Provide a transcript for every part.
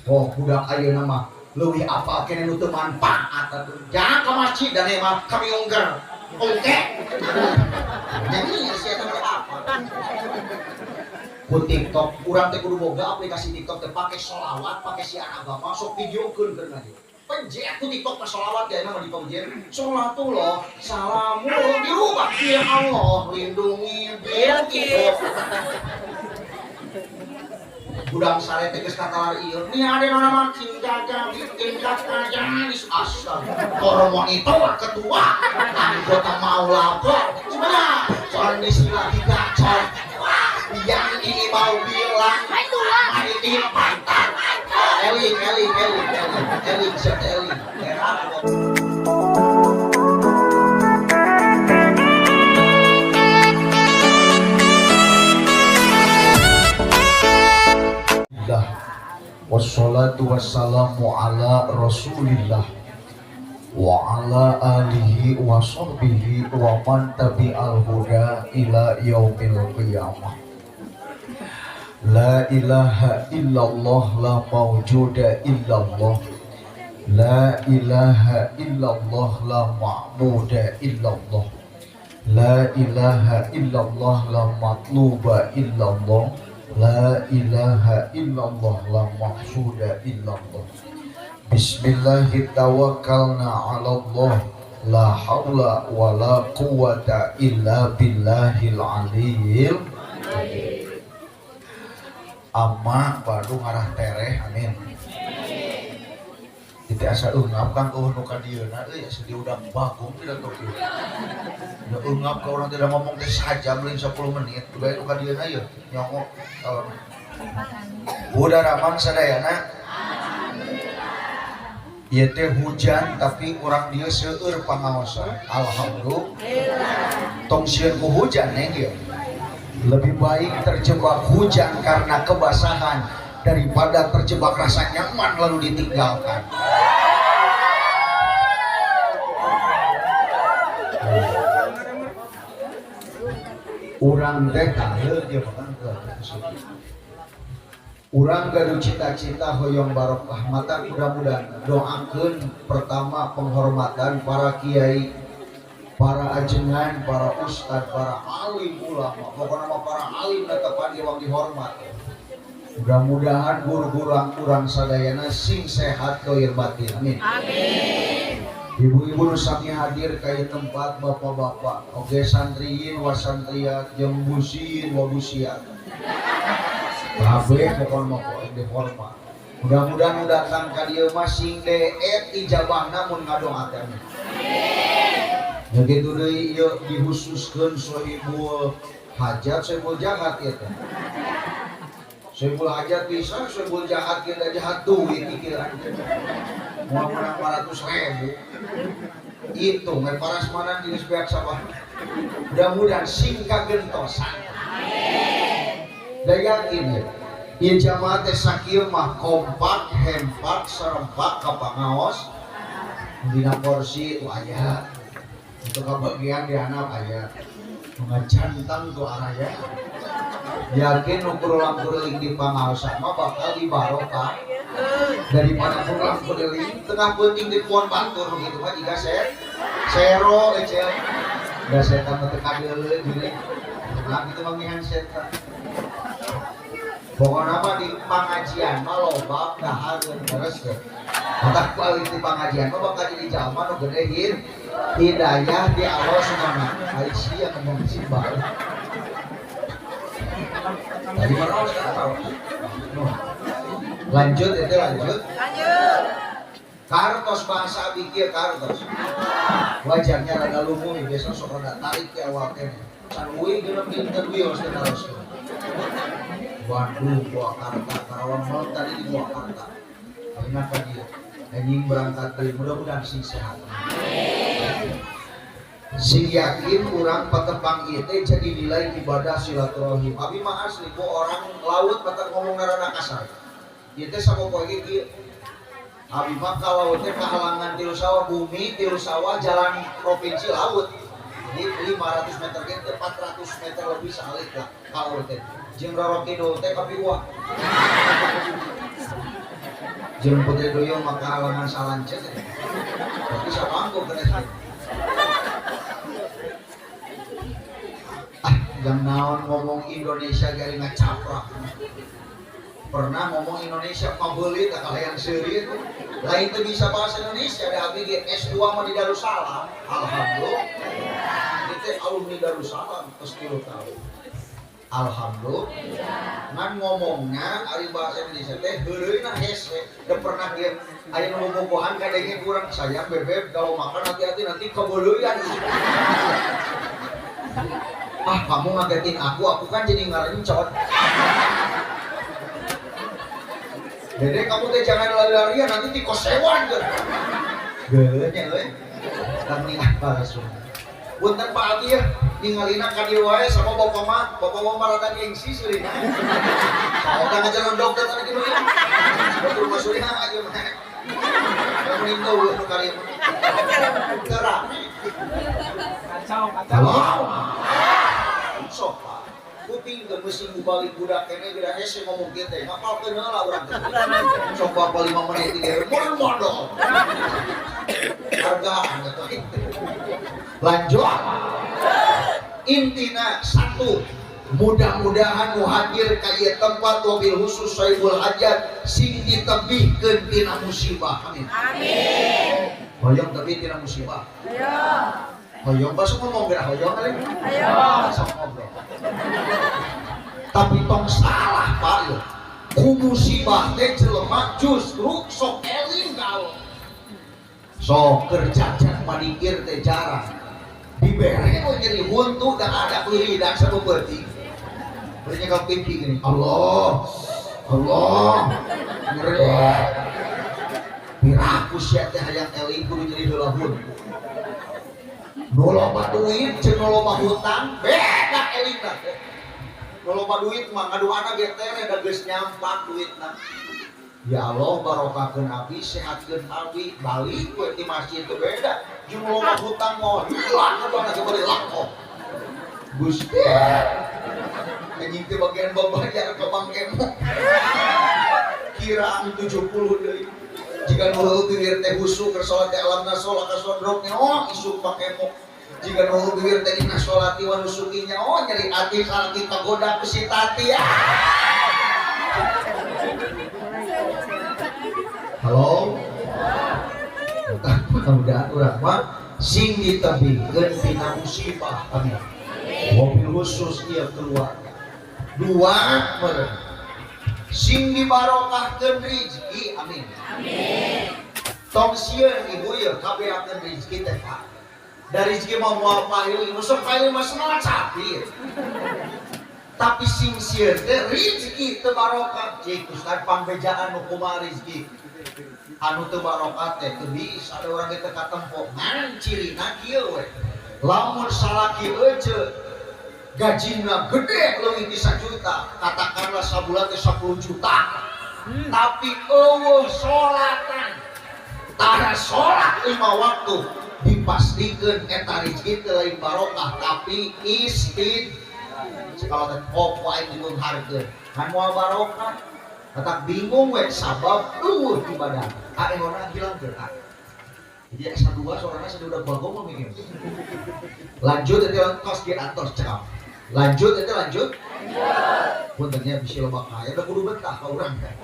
Oh, budak ayeuna mah leuwih apal keneh nu teu manfaat atuh. Jangan ke masjid dan mah kami ungger. Oke. Nyanyi sia teh apa? Ku TikTok, urang teh kudu boga aplikasi TikTok teh pake sholawat, pake siar agama, sok videokeun keur ngaji. Penjet ku TikTok mah sholawat ya emang di penjet. Sholatullah, salamullah dirubah ya Allah lindungi Bilqis. Budang sare teh geus katalar ieu. Nih ada nama cing jaga bikin kaca di astaga. Kormonitor ketua anggota mau lapor. Sebenarnya kondisi lagi gacor. Yang ini mau bilang main pantat. Eling, eling, eling, eling, eling, siapa eling? Wassalatu wassalamu ala rasulillah wa ala alihi wa sahbihi wa man tabi'al huda ila yaumil qiyamah. La ilaha illallah la mawjuda illallah. La ilaha illallah la ma'buda illallah. La ilaha illallah la matluba illallah. La ilaha illallah la maqsuda illallah. Bismillahirrahmanirrahim. Tawakkalna 'ala Allah. La haula wa la quwata illa billahil aliyil. Amma baru ngarah tereh, amin. Itu asa eungap kan eueuh nu ka dieuna euy asa diudak bagong tidak toh kieu. Da eungap ka urang tidak ngomong teh sajam lain 10 menit, bae nu ka dieuna ieu nyongo. Udah ramang sadayana. Ieu teh hujan tapi urang dieu seueur pangaosan. Alhamdulillah. Tong sieun ku hujan neng ieu. Lebih baik terjebak hujan karena kebasahan daripada terjebak rasa nyaman lalu ditinggalkan. Urang teh kaheuh dia makan ke. Urang gaduh cita-cita hoyong barokah mata mudah-mudahan doakeun pertama penghormatan para kiai, para ajengan, para ustad, para alim ulama, pokoknya mah para alim tepan wang dihormat. Mudah-mudahan guru-guru urang sadayana sing sehat lahir batin. Amin. Amin. Ibu-ibu nu sami hadir ka ieu tempat, bapak-bapak, oge santriyin wa santriat, jeung busiin wa busiat. Kabeh pokona mah poe dihormat. Mudah-mudahan nu datang ka dieu mah sing deet ijabahna mun ngadoa teh. Amin. Ya gitu deui ieu dihususkeun sohibul hajat, sohibul jahat ieu teh. Sohibul hajat bisa, sohibul jahat kieu da jahat duit pikiran. Moal menang 400.000. Itu we parasmanan geus beak sabah. Mudah-mudahan sing kagentosan. Amin. Da yakin ya. Ieu jamaah teh sakieu mah kompak, hempak, serempak ka pangaos. Dina kursi itu aya. Untuk kebagian di anak aya. Ngajantang tuh arah ya. Yakin ukur ulang kureling di pangaosan mah bakal dibarokah daripada ulang kureling tengah penting di pohon batur begitu mah jika sero ecel da setan mah teu kadeuleu gini. Nah gitu mah mihan setan. Pokokna mah di pengajian mah loba dahareun terus teh. Mata balik di pengajian mah bakal jadi jalma nu gede hidayah di Allah Subhanahu wa taala. Sia ngomong simbal. Tadi mana harus tahu. Lanjut itu lanjut. Lanjut. Kartos bahasa abi kieu kartos. Wajarnya rada lumuh biasa sok rada tarik ke awal keneh. Can uih genep dinten wios teh terus. Bandung, Purwakarta, Karawang malam tadi di Purwakarta. Ayeuna ka dieu. Anjing berangkat deui, mudah-mudahan sing sehat. Sing yakin urang patepang ieu teh jadi nilai ibadah silaturahim. Abi mah asli ku orang laut patah ngomong rada kasar. Ieu teh sapopoe ge kieu. Abi mah ka laut teh kahalangan tilu sawah bumi, tilu sawah jalan provinsi laut. Jadi 500 meter ge 400 meter lebih saalit lah ka laut teh. Jeung Roro Kidul teh kapiwah. Jeung Putri Duyung maka halangan salanceun. Tapi sapangku kena sih. Ah, jang naon ngomong Indonesia gari ngacaprak. Pernah ngomong Indonesia pabeulit tak kalian seuri lain teu bisa bahasa Indonesia da abdi ge S2 mah di Darussalam. Alhamdulillah. Ieu teh alumni Darussalam geus 3 tahun. Alhamdulillah. Ngan ngomongna ari bahasa Indonesia teh heureuyna hese. Da pernah ge aya nu bobogohan kadenge kurang sayang bebeb kalau makan hati-hati nanti kebeuleuyan. Ah, kamu ngagetin aku kan jadi ngarencot. Dede kamu teh jangan lari-larian nanti dikosewan kan. Geuleuhnya euy. Tang apa rasul. Punten Pak Adi ya, ningalina ka dieu wae sama bapak mah rada gengsi seurina. Saoda ngajaran dokter tadi kieu ya. Dokter mah seurina aja mah. Mending eueuh nu ka dieu mah. Teu rame. Kacau, kacau. Sok Pak. Kuping ke mesin balik budak kene geura hese ngomong kieu teh. Ngapalkeun heula urang teh. Sok bapak 5 menit ge mun modal. Hargaan atuh. Lanjut. Intina satu, mudah-mudahan nu hadir ka ieu tempat wabil khusus Sohibul Hajat sing ditebihkeun tina musibah. Amin. Amin. Hoyong tebih tina musibah. Ayo. Hoyong basuk ngomong geura hoyong kali. Ayo. Sok ngobrol. Tapi tong salah Pak ya. Ku musibah teh jelema justru sok eling ka Allah. Sok kerja madikir teh jarang. Dibere we nyeri huntu da ada wiridan sapeupeurting. Bari nyekel TV gini. Allah. Allah. Nyeri. Piraku sia teh hayang eling kudu nyeri heula huntu. Nu loba duit jeung nu loba hutang beda elingna teh. Nu loba duit mah ngaduana ge tere da geus nyampak duitna. Ya Allah barokahkeun abdi, sehatkeun abdi, balik we ti masjid teh beda. Jeung nu loba hutang mah hilang ngaduana ge bari lakoh. Gusti. Anjing teh bagian babayar ka Bang Emo. Kirang 70 deui. Jika nu bibir teh husu keur salat teh alamna salat ka sodroknya oh isuk Pak Emo. Jika nu bibir teh dina salati wa nusukinya oh nyeri ati salaki kagoda ku si Tati. Halo. Mudah-mudahan urang mah sing ditebihkeun tina musibah. Amin. Mobil khusus ieu keluarga. Dua meureun. Sing dibarokahkeun rezeki. Amin. Amin. Tong sieun ibu ieu kabeakeun rezeki teh Pak. Da rezeki mah moal pahili, nu sok pahili mah semangat sapi. Tapi sing sieun teh rezeki teu barokah. Cik Ustaz pangbejaan nu kumaha rezeki. Anu teu barokah teh teu bisa ada urang ge teu katempo. Ngan cirina kieu we. Lamun salaki euceu gajina gede leuwih ti 1 juta, katakanlah sabulan teh 10 juta. Tapi eueuh salatan. Tara salat 5 waktu dipastikeun eta rezeki teh lain barokah tapi istid. Kalau teh pok aing dibeungharkeun. Kan moal barokah. Katak bingung we sabab eueuh ibadah. Aing hilang geus. Jadi S2 sorana sudah bagong mah mikir. Lanjut itu tos ge atos cekap. Lanjut itu lanjut. Lanjut. Puntennya bisi loba kaya da kudu betah ka urang teh.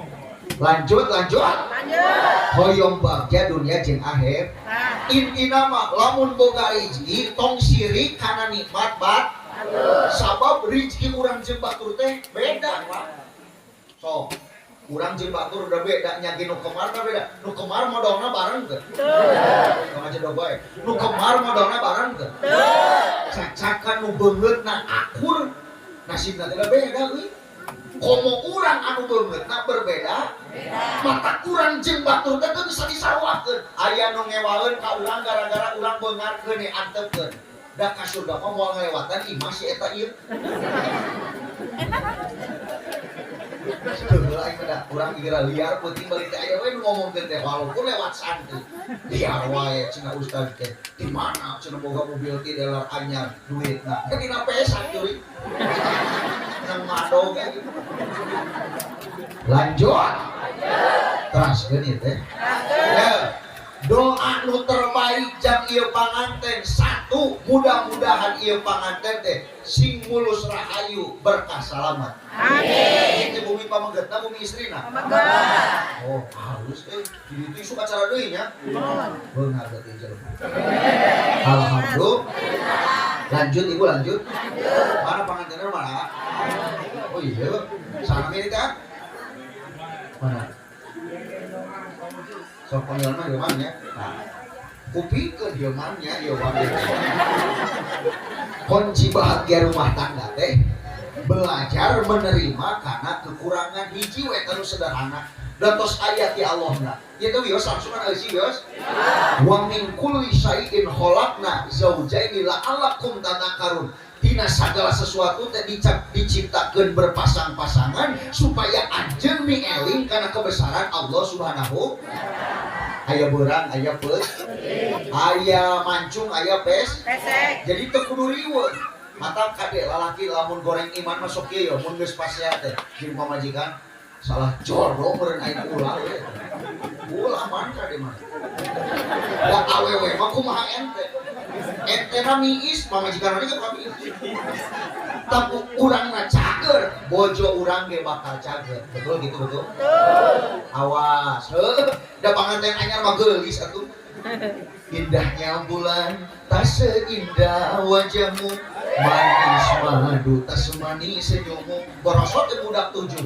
Lanjut lanjut. Lanjut. Hoyong bagja dunia jeung akhir. Intina mah lamun boga rezeki tong sirik kana nikmat bat. Sabab rezeki urang jeung batur teh beda, Pak. Sok urang jeung batur udah beda, nyagi nu kemar mah beda. Nu kemar modalna bareng teu? Teu. Tong aja bae. Nu kemar modalna bareng teu? Teu. Cacakan nu beungeutna akur, nasibna teh beda euy. Komo urang anu beungeutna berbeda, mata urang jeung batur teh teu bisa disaruakeun. Aya nu ngewaeun ka urang gara-gara urang beungarkeun antepkeun. Da ka surga mah moal ngalewatan imah si eta ieu. Urang kira liar penting balik teh aya we nu ngomongkeun teh walaupun lewat santri. Liar wae cenah ustaz teh. Di mana cenah boga mobil ti dalar anyar duitna. Teh dina pesak curi. Nang madog gitu. Lanjut. Teraskeun ieu teh. Ya. Doa nu terbaik jang ieu panganten satu, mudah-mudahan ieu panganten teh sing mulus rahayu berkah salamat. Amin. Ini bumi pamegetna, bumi istrina. Pameget. Oh, halus eh. Jadi itu isuk acara deui nya. Beunghar berarti jelema. Alhamdulillah. Lanjut, Ibu, lanjut. Mana pangantenna, mana? Oh iya, sana ini teh. Mana? Sok panggilan mah Hilman ya. Nah, kupikeun Hilmannya ieu wae. Kunci bahagia rumah tangga teh belajar menerima karena kekurangan. Hiji we terus sederhana dan tos ayat ya Allah na. Ya teh wios langsung kan eusi wios. Wa min kulli syai'in khalaqna zaujaini la'allakum tadhakkarun. Tina segala sesuatu teh diciptakeun berpasang-pasangan supaya anjeun mieling kana kebesaran Allah Subhanahu. Aya beurang, aya peuting, aya mancung, aya pes. Pesek. Jadi teu kudu riweuh. Mata kade lalaki lamun goreng iman masuk kieu, mun geus pasea teh jeung pamajikan salah jodoh meureun aing, ulah we. Ulah man kade mah. Da awewe mah kumaha ente? Ente na miis, pamajikan ge bukan miis. Tapi urangna cager, bojo urang ge bakal cager. Betul gitu, betul? Awas, heuh, da panganten anyar mah geulis atuh. Indahnya bulan tak seindah wajahmu, manis madu tak semanis senyummu. Borosot teh budak 7.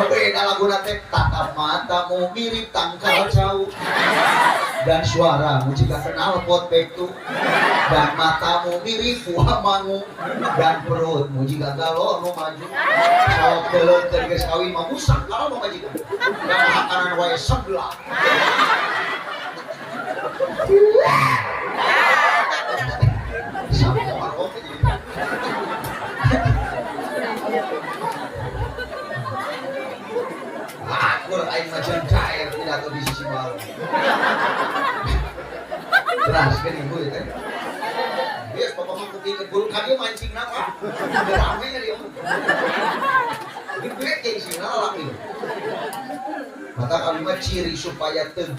Beda lagu teh, tatap matamu mirip tangkal cau dan suaramu jiga knalpot pektu dan matamu mirip buah mangu dan perutmu jiga galon nu maju. Sok deuleut teh geus kawin mah busak kalau mau majikan dan makanan wae sebelah. Sama orang jadi. Akur aing mah jeung cair pidato di sisi baru. Keras kan ibu ya teh. Bias bapak mah kupikeun guru ka dieu mancing apa? Rame nya dia mah. Gede gengsina lalaki. Mata kami mah ciri supaya teu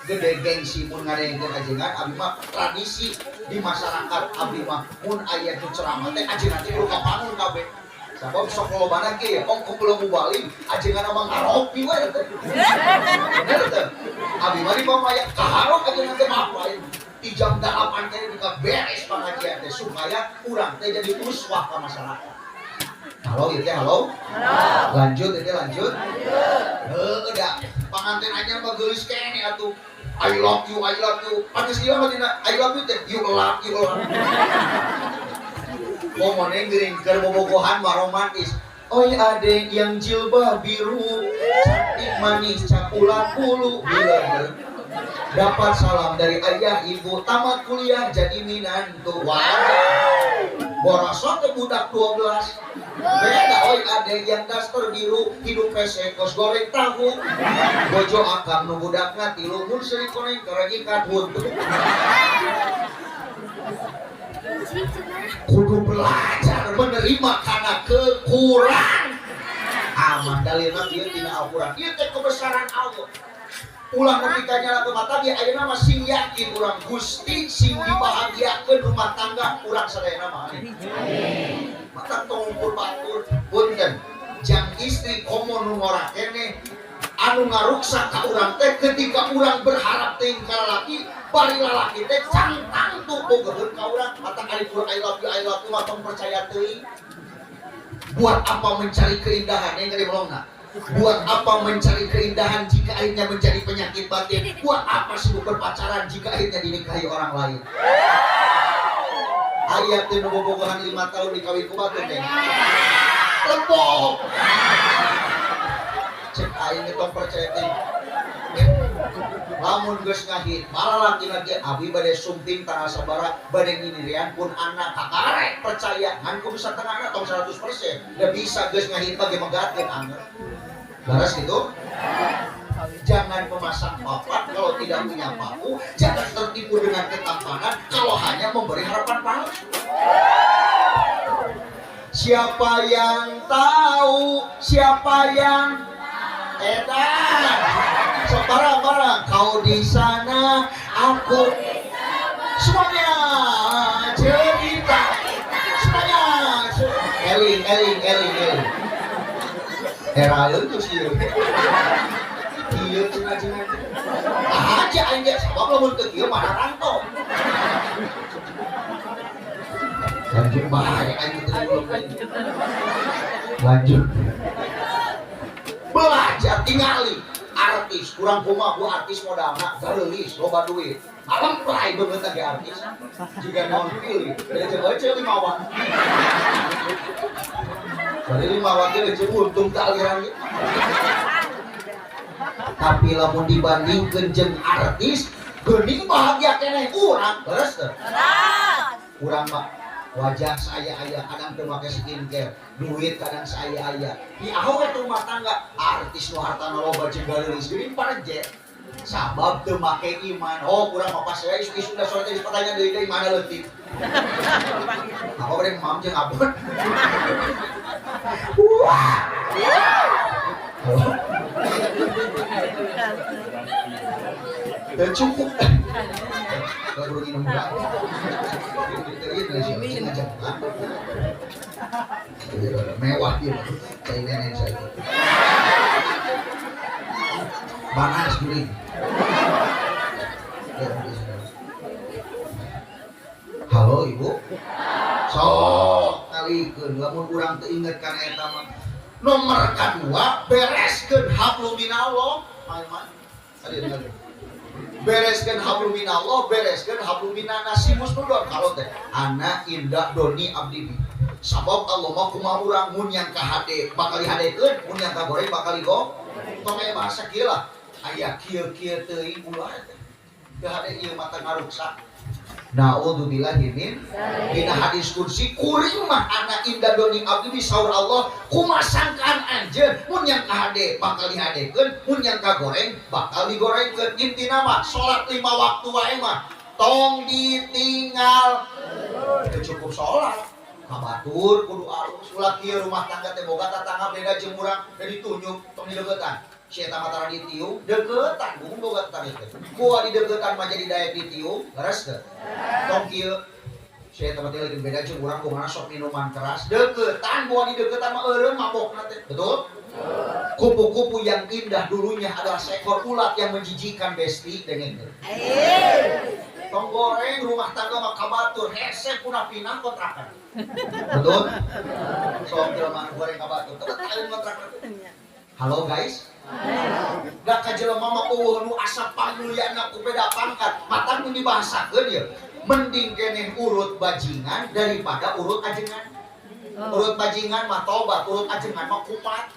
gede gengsi mun ngadengkeun ajengan, abi mah tradisi di masyarakat abdi mah mun aya nu ceramah teh ajengan teh kudu kapangun kabeh. Sabab sok lobana ge ya, ongkoh belum mubalig, ajengan mah ngaropi we teh. Bener teh. Abi mah di pamaya kaharok ajengan teh mah lain. Di jam 8 teh duka beres pengajian teh supaya urang teh jadi uswah ka masyarakat. Halo ieu teh, halo. Halo. Lanjut ieu teh, lanjut. Lanjut. Heuh da panganten anyar mah geulis keneh atuh. I love you, I love you. Panis ieu mah dina I love you teh, you love, you love. Ngomongnya geuring keur bobogohan mah romantis. Oi adek yang jilbab biru, cantik manis cakulat bulu, bila dapat salam dari ayah ibu, tamat kuliah jadi minantu. Wah, borosot ke budak 12. Beda oi adek yang daster biru, hidup pesek kos goreng tahu. Bojo akang nu budakna tilu, mun seuri koneng keregikat huntu. Kudu belajar menerima karena kekurangan. Aman dalilna ieu tina Al-Qur'an. Ieu teh kebesaran Allah. Ulah nepi ka nyala ke mata dia ayeuna mah sing yakin urang Gusti sing dibahagiakeun rumah tangga urang sadayana mah. Amin. Mata tong ngumpul batur punten. Jang istri komo nu ngora keneh anu ngaruksak ka urang teh ketika urang berharap teuing ka lalaki, bari lalaki teh cangtang tuh bogoheun ka urang. Mata ari kur I love you, I love you mah tong percaya teuing. Buat apa mencari keindahan yang dari melongna? Buat apa mencari keindahan jika akhirnya menjadi penyakit batin? Buat apa sibuk berpacaran jika akhirnya dinikahi orang lain? Ayat teh nu bobogohan 5 tahun dikawin ku batur teh. Lembok. Cek aing tong percaya teh. Lamun geus ngahit, malah laki-laki abi bade sumping tanggal sabaraha bade nyinirian pun anak kakarek percaya ngan kudu satengahna tong 100%. Da bisa geus ngahit mah ge megatkeun anger. Laras gitu? Jangan memasang papan kalau tidak punya paku, jangan tertipu dengan ketampanan kalau hanya memberi harapan palsu. Siapa yang tahu, siapa yang edan. Kau di sana, aku semuanya cerita semuanya. Eling, eling, eling, eling. Era itu sih. Iya, cenah-cenah. Aja aing ge sabab lamun teu kieu mah rantau. Lanjut bae aing teu. Lanjut. Belajar tingali artis kurang kumaha bu artis modalna gareulis loba duit. Alam prai beungeut ge artis. Jiga naon pilih, da jeung 5 watt. Bari 5 watt ge leuceuk untung ka aliran ge. Tapi lamun dibandingkeun jeung artis, geuning bahagia keneh urang, leres teu? Urang mah wajah saya aya, kadang teu make skincare, duit kadang saya aya. Di awe rumah tangga artis nu hartana loba jeung gareulis geuning pareje. Sabab teu make iman. Oh, kurang mah pas saya isu-isu da sore teh pertanyaan deui deui mana leutik. Apa bade mam jeung abon. Wah. Teu cukup. Kalau minum mewah dia, cai saya. Panas guring. Halo ibu. Sok kalikeun lamun urang teu inget kana eta mah. Nomor kadua bereskeun hablum minallah. Main-main. Tadi dengar. Bereskeun hablum minallah, bereskeun hablum minannas musnudon kalau teh ana indah doni abdi. Sabab Allah mah kumaha urang mun yang ka hade bakal dihadekeun, mun yang ka goreng bakal digoreng. Tong aya bahasa kieu lah. Aya kieu-kieu teuing ulah teh. Teu hade ieu mata ngaruksak. Na'udzubillahi min dina hadis kursi kuring mah ana indah doni abdi di saur Allah kumasangkaan anjeun mun yang ka hade bakal dihadekeun, mun yang ka goreng bakal digorengkeun. Intina mah salat 5 waktu wae mah tong ditinggal. Teu cukup salat kabatur kudu alus ulah kieu rumah tangga teh boga tatangga beda jeung urang da ditunjuk tong dideuketan. Si eta mah tara ditiung deuketan bung boga tetangga teh kuah dideuketan mah jadi daek ditiung leres teu? Tong kieu si eta mah teh leukeun beda jeung urang kumaha sok minuman keras deuketan buah dideuketan mah eureun mabokna teh betul? Kupu-kupu yang indah dulunya adalah seekor ulat yang menjijikan besti dengekeun. Tong goreng rumah tangga mah kabatur hese punah pinah kontrakan. Betul? Sok jelema goreng kabatur teu taeun kontrakan. Halo guys. Da ka jelema mah eueuh nu asa pamulyana ku beda pangkat, matan mun dibahasakeun ieu. Mending keneh urut bajingan daripada urut ajengan. Urut bajingan mah tobat, urut ajengan mah kumat.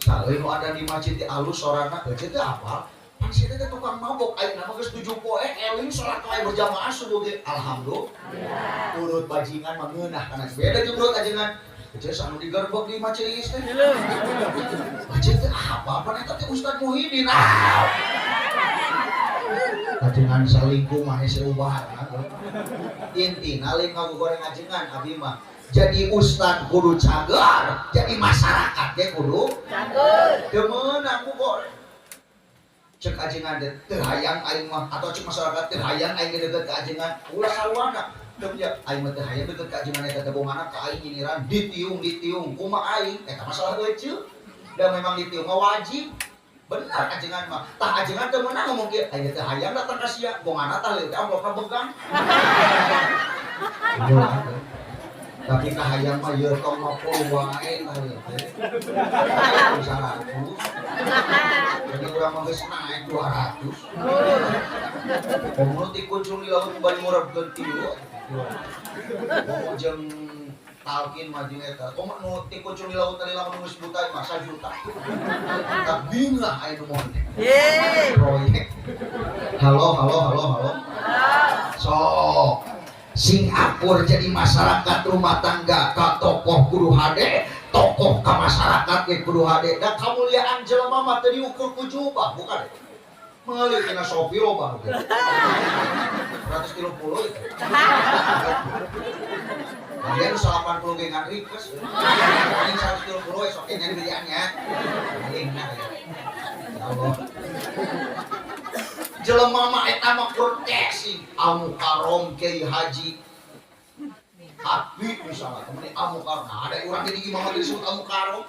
Saeuy nu ada di masjid di alus sorana eueuh teh apal? Pan si teh tukang mabok ayeuna mah geus 7 poe eling salat wae berjamaah subuh ge. Alhamdulillah. Urut bajingan mah ngeunah kana beda jeung urut ajengan. Jadi anu digerbek di majelis teh. Masjid teh apa? Apa eta teh Ustaz Muhyiddin. Ah. Ajengan salingkuh mah hese ubahna. Intina lain ngagoreng ajengan abi mah. Jadi ustaz kudu cager, jadi masyarakat ge kudu cager. Teu meunang ku goreng. Cek ajengan teh teu hayang aing mah atau cek masyarakat teu hayang aing deukeut ka ajengan. Ulah sarwana. Aing mah teu hayang deukeut ka ajengan eta teh bongana ka aing nyinyiran ditiung ditiung kumaha aing eta masalah heuceu. Da memang ditiung mah wajib. Benar ajengan mah. Tah ajengan teu meunang ngomong kieu aing teu hayang datang ka sia bongana tah leutik amplopna begang. Tapi ka hayang mah ieu tong mah wae tah leutik. 100. Jadi urang mah geus naik 200. Komo dikuncung di laut bari ngurebkeun tilu. Komo jeung talkin mah jeung eta. Komo nu tikuncung di laut tadi lamun geus buta mah sajuta. Tak bingah aya nu moal. Yeay. Proyek. Halo halo halo halo. Sok sing akur jadi masyarakat rumah tangga ka tokoh kudu hade, tokoh ka masyarakat ge kudu hade. Da kamuliaan jelema mah teu diukur ku jubah, bukan? Meuli tina Shopee loba nu 130 itu. Dia 80 ge ngan request. Paling 130 esok nya dibeliannya. Paling nah ya. Ya Allah. Jelema mah eta mah kurtesi Al-Mukarrom Kiai Haji Abi misalnya temen Al-Mukarrom. Nah, ada orang di imam disebut Al-Mukarrom.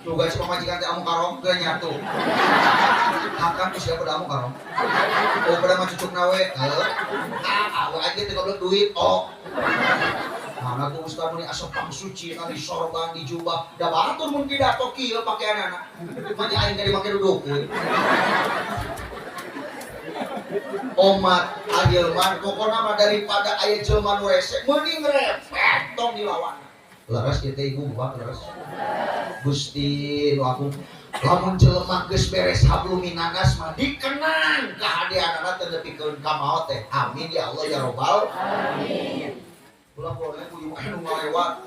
Tuh guys, pamajikan teh Al-Mukarrom teu nyatu. Akan tuh siapa pada Al-Mukarrom? Oh, pada mah cucuk nawe. Heuh. Ah, awe aja teh goblok duit. Oh. Mana tuh ustaz mun asup pangsuci di sorban di jubah. Da batur mun pidato kieu pakeanana. Manya aing teh dipake duduk we. Omat Ahilman pokokna mah daripada aya jelema nu rese mending repet tong dilawan. Leres ieu teh ibu bapak leres. Gusti nu agung lamun jelema geus beres hablum minannas mah dikenang kahadeanana teu nepikeun ka maot teh. Amin ya Allah ya robbal alamin. Ulah boleh ku ieu nu ngalewat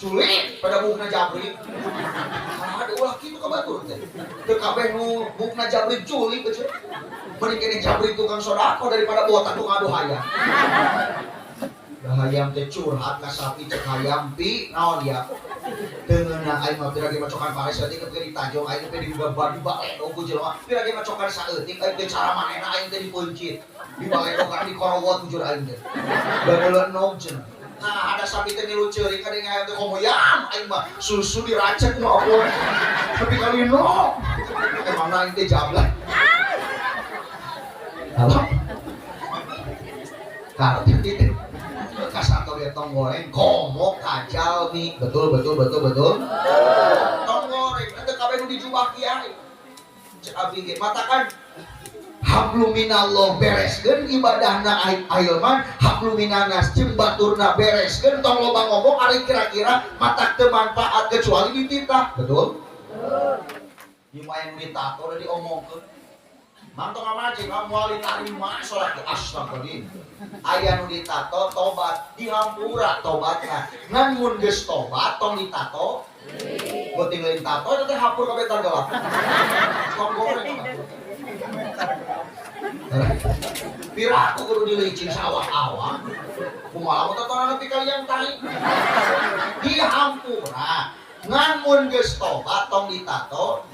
culik pada buukna jabrik. Ah, ada ulah kitu ka batur teh. Teu kabeh nu buukna jabrik culik geus. Mending kene jabrik tukang sodako daripada botak tukang adu hayam. Da hayam teh curhat ka sapi cek hayam pi naon ya. Teu ngeunah aing mah pira ge macokan pare saeutik teh ditajong aing teh digabar dibaledog ku jelema. Pira ge macokan saeutik aing teh cara manehna aing teh dipeuncit. Dibaledog kana dikorowot bujur aing teh. Da deuleu nog cenah. Nah, ada sapi teh milu ceurik ka ayam teh komo yam aing mah susu diracek nu ampun. Tapi kali no. Emang aing teh jablay. Halo. Karep kitu. Kasato ge tong goreng komo kajalmi. Betul betul betul betul. Tong goreng teh kabeh nu dijubah kiai. Cek abdi ge matakan hablum minallah bereskeun ibadahna Ahilman, hablum minannas jeung baturna bereskeun tong loba ngomong ari kira-kira matak teu manfaat kecuali dititah. Betul? Betul. Ieu mah aya nu ditato da diomongkeun. Mang tong ngamaji, mang moal ditarima salat teh astagfirullah. Aya nu ditato tobat, dihampura tobatna. Ngan mun geus tobat tong ditato. Beuting lain tato eta teh hapur kabeh targelap. Tong goreng. Piraku kudu dilicin sawah-awah. Kumaha mun tatonan nepi ka liang tai. Dihampura. Ngan mun geus tobat tong ditato.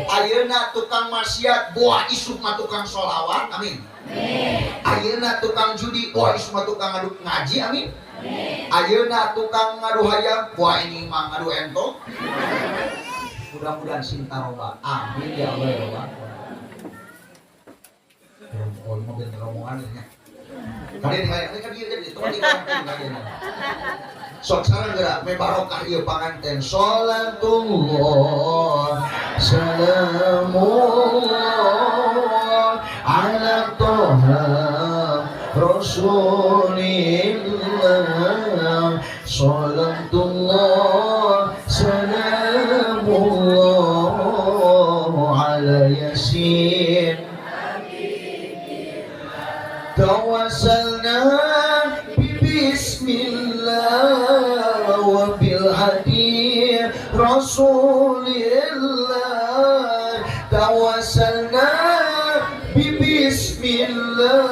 Ayeuna tukang maksiat buah isuk mah tukang sholawat, amin. Ayeuna tukang judi buah isuk mah tukang ngadu ngaji, amin. Ayeuna tukang ngadu hayam buah ini mah ngadu entok. Mudah-mudahan sing tarobat. Amin ya Allah ya Rabbal. Oh, mau biar rombongan ya. Kalian ini kan dia itu kan dia. Sok sareng gerak me barokah ieu panganten salatullah salamullah ala toha rasulillah salatullah salamullah ala yasin tawassalna bismillah wa bil hadi rasulillah tawassalna bismillah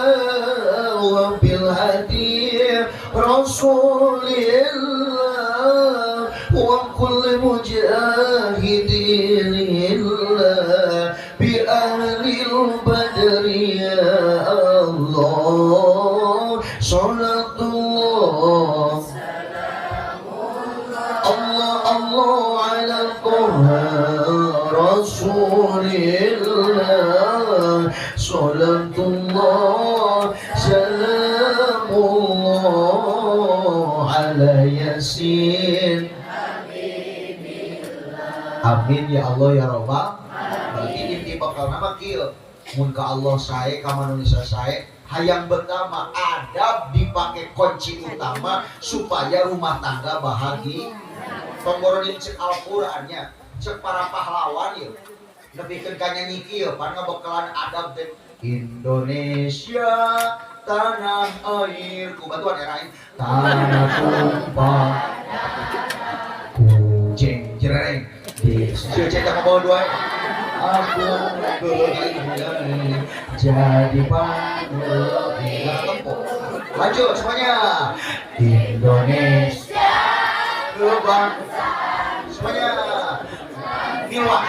wa bil hadi rasulillah wa kulli mujahidin lillah bi ahlil badri ya Allah salatullah Allah Allah ala toha rasulillah salatullah salamullah ala yasin. Amin ya Allah ya Rabbal. Berarti inti bakal nama kieu mun ka Allah sae ka manusia sae hayang betama adab dipakai kunci utama supaya rumah tangga bahagia. Tong boronin cek Al-Qur'annya, cek para pahlawan ieu. Nepikeun ka nyanyi kieu pan ngabekalan adab teh Indonesia tanah airku batuan era ini tanah tumpah ku jeng jereng di cetak ke bawah dua aku jadi panggil tempo lanjut semuanya Indonesia kebangsa semuanya Nilwa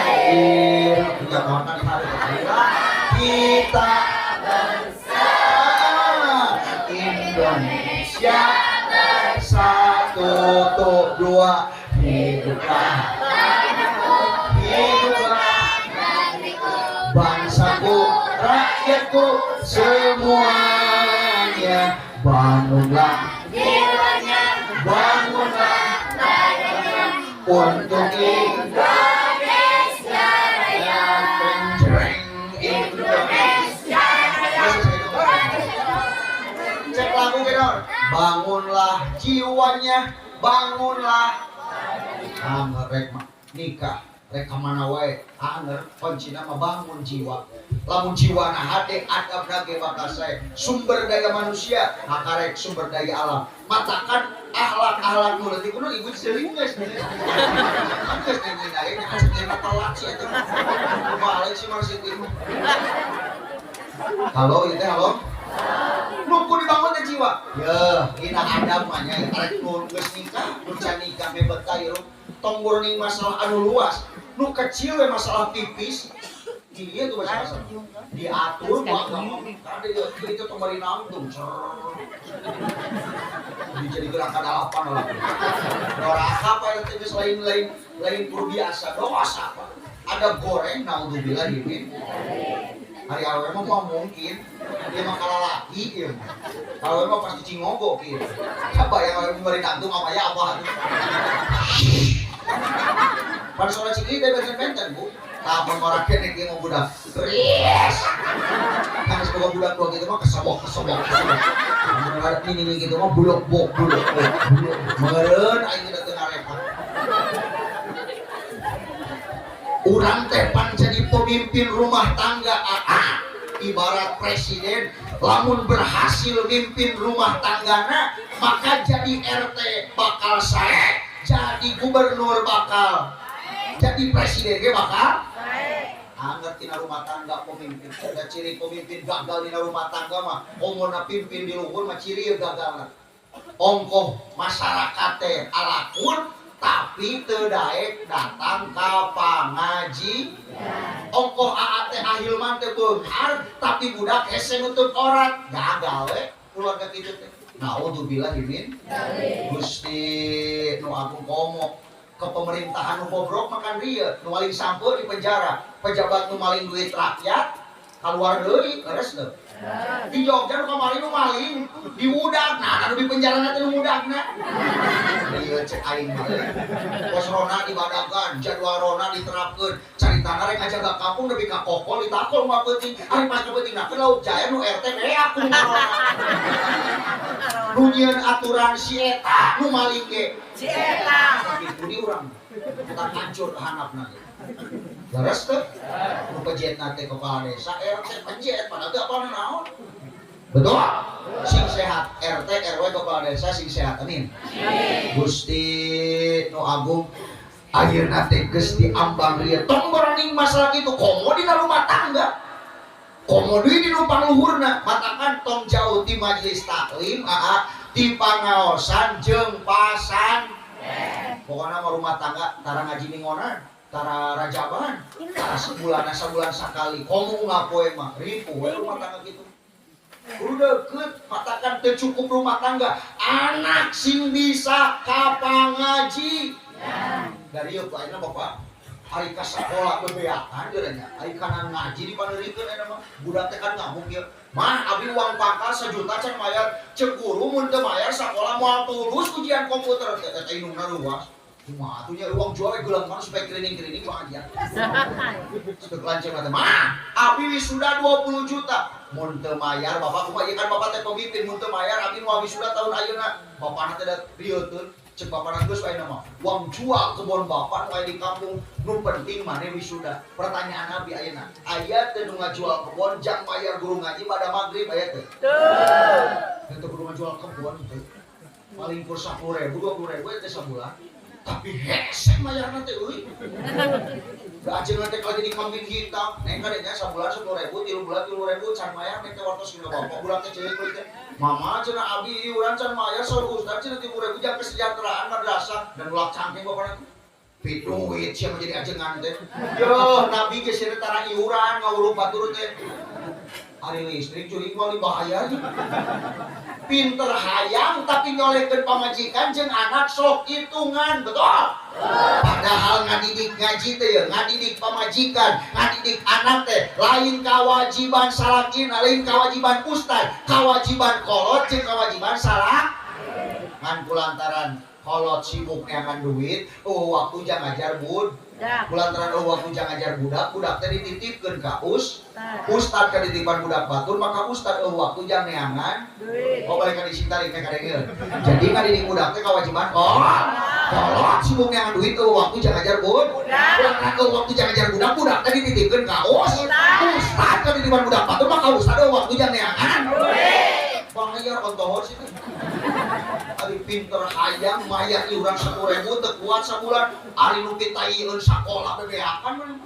air kita makan. Cukup semuanya. Bangunlah jiwanya, bangunlah badannya untuk Indonesia Raya. Jreng. Indonesia Raya. Cek lagu gedor. Bangunlah jiwanya, bangunlah. Anger rek nikah, rek kamana wae, anger kuncina mah bangun jiwa. Lamun jiwa na hade adabna ge bakal sae. Sumber daya manusia, hakarek sumber daya alam. Matakan akhlak-akhlak nu leutik kudu ibu seuling geus. Kan geus nyanyi aya nya asup nya telat sih eta. Balik si Marsiti. Halo, ieu teh halo. Nu kudu dibangun teh jiwa. Yeuh, dina adab mah nya arek nu geus nikah, nu can nikah meh betah ieu. Tong burning masalah anu luas, nu kecil we masalah pipis. Iya tuh bahasa diatur ku agama. Ada ya itu tong bari nangtung. Jadi gerakan dalapan lah. Doraka apa yang teh lain-lain lain kur biasa dosa apa. Ada goreng naudzubillah ini. Hari awewe mah moal mungkin. Dia mah kalalaki ieu mah. Awewe mah pasti cingogo kieu. Apa yang awewe bari nangtung apa ya apa atuh. Pada sholat ciki dia benten-benten bu. Tah mun ngora keneh ieu mah budak. Ries. Kan geus boga budak dua gitu mah kesobok kesobok kesobok. Mun ngarep nini gitu mah bulok bok bulok bok bulok. Meureun aing teu ngarepa. Urang teh pan jadi pemimpin rumah tangga ah, ibarat presiden lamun berhasil mimpin rumah tanggana maka jadi RT bakal sae, jadi gubernur bakal, jadi presiden ge bakal anger tina rumah tangga pemimpin. Da ciri pemimpin gagal dina rumah tangga mah omona pimpin di luhur mah ciri gagalna. Ongkoh masyarakat teh alakun tapi teu daek datang ka pangaji. Ongkoh aa teh ahilman teh beunghar tapi budak hese nutup orat. Gagal we keluarga kitu teh. Naudzubillah min Gusti nu agung komo ke pemerintahan nu bobrok makan rieu, nu maling sampeu di penjara, pejabat nu maling duit rakyat keluar deui leres teu. Di Jogja nu kamari nu maling diudak, nah anu di penjara teh nu mudakna. Ieu cek aing mah. Pos rona dibadagan, jadwal rona diterapkeun, caritana rek ngajaga kampung nepi ka kokol ditakol mah peuting. Ari pas peuting na lauk jaya nu RT beak ku rona. Nu nyieun aturan si eta nu maling ge. Si eta. Kitu di urang. Kita hancur hanapna. Leres teu? Nu pejetna teh kepala desa, RT pejet padahal teu apa naon. Betul? Sing sehat RT RW kepala desa sing sehat. Amin. Gusti nu agung ayeuna teh geus diambang rieu. Tong boroning masalah kitu komo dina rumah tangga. Komo deui di nu pangluhurna, matakan tong jauh ti majelis taklim, aa ti pangaosan jeung pasan. Pokona mah rumah tangga tara ngaji ningonan, tara rajaban, tara sebulan sabulan sakali. Komo ngapoe mah ripuh we rumah tangga kitu. Kudu deukeut, matakan teu cukup rumah tangga, anak sing bisa ka pangaji. Dari ieu ku ayeuna bapak hari ka sakola bebeakan geura nya, ari kana ngaji dipaneurikeun eta mah budak teh kan ngamuk ieu. Mah abi uang pangkal sejuta can mayar, ceuk guru mun teu mayar sakola moal tulus ujian komputer teh eta indungna ruas. Kumaha atuh nya uang jual we geulang mana supaya kerining-kerining pengajian. Supaya lancar mah teh. Mah abi wisuda 20 juta. Mun teu mayar bapak kumaha ieu kan bapak teh pemimpin mun teu mayar abi nu wisuda tahun ayeuna. Bapana teh da rieutkeun. Cek bapana geus ayeuna mah. Uang jual kebon bapak nu aya di kampung nu penting maneh wisuda. Pertanyaan abi ayeuna, aya teu nu ngajual kebon jang mayar guru ngaji pada magrib aya teu? Teu. Teu kudu ngajual kebon teu. Paling kur 10.000 20.000 teh sabulan. Tapi hese mayarna teh euy. Da ajengan teh kalau jadi kambing hitam, neng kadenya sabulan 10.000, 3 bulan 3.000 can mayar neng teh wartos dina bapak bulan teh ceurik euy teh. Mama cenah abi iuran can mayar saur ustad cenah 3.000 jang kesejahteraan madrasah dan ulak cangking bapana teh. Piduit sia mah jadi ajengan teh. Yeuh, nabi ge sia tara iuran ngawuruh batur teh. Ari listrik curi moal dibayar. Pinter hayang tapi nyolekeun pamajikan jeung anak sok hitungan, betul? Padahal ngadidik ngaji teh ya, ngadidik pamajikan, ngadidik anak teh lain kewajiban salakina, lain kewajiban ustad, kewajiban kolot jeung kewajiban salah. Ngan kulantaran kolot sibuk neangan duit, oh waktu jang ngajar bud. Kulantaran oh waktu jang ngajar budak, budak teh dititipkeun ka ustad ka dititipan budak batur, maka ustad oh waktu jang neangan duit. Oh balik ka disintalik teh kadengkeun. Jadi ngadidik budak teh kewajiban kolot. Kolot sibuk neangan duit, oh waktu jang ngajar bud. Kulantaran oh waktu jang ngajar budak, budak teh dititipkeun ka ustad ka dititipan budak batur, maka ustad oh waktu jang neangan duit. Bayar ontohor sih. Ari pinter hayang mayar iuran 10.000 teu kuat sabulan, ari nu pitaieun sakola bebeakan mah.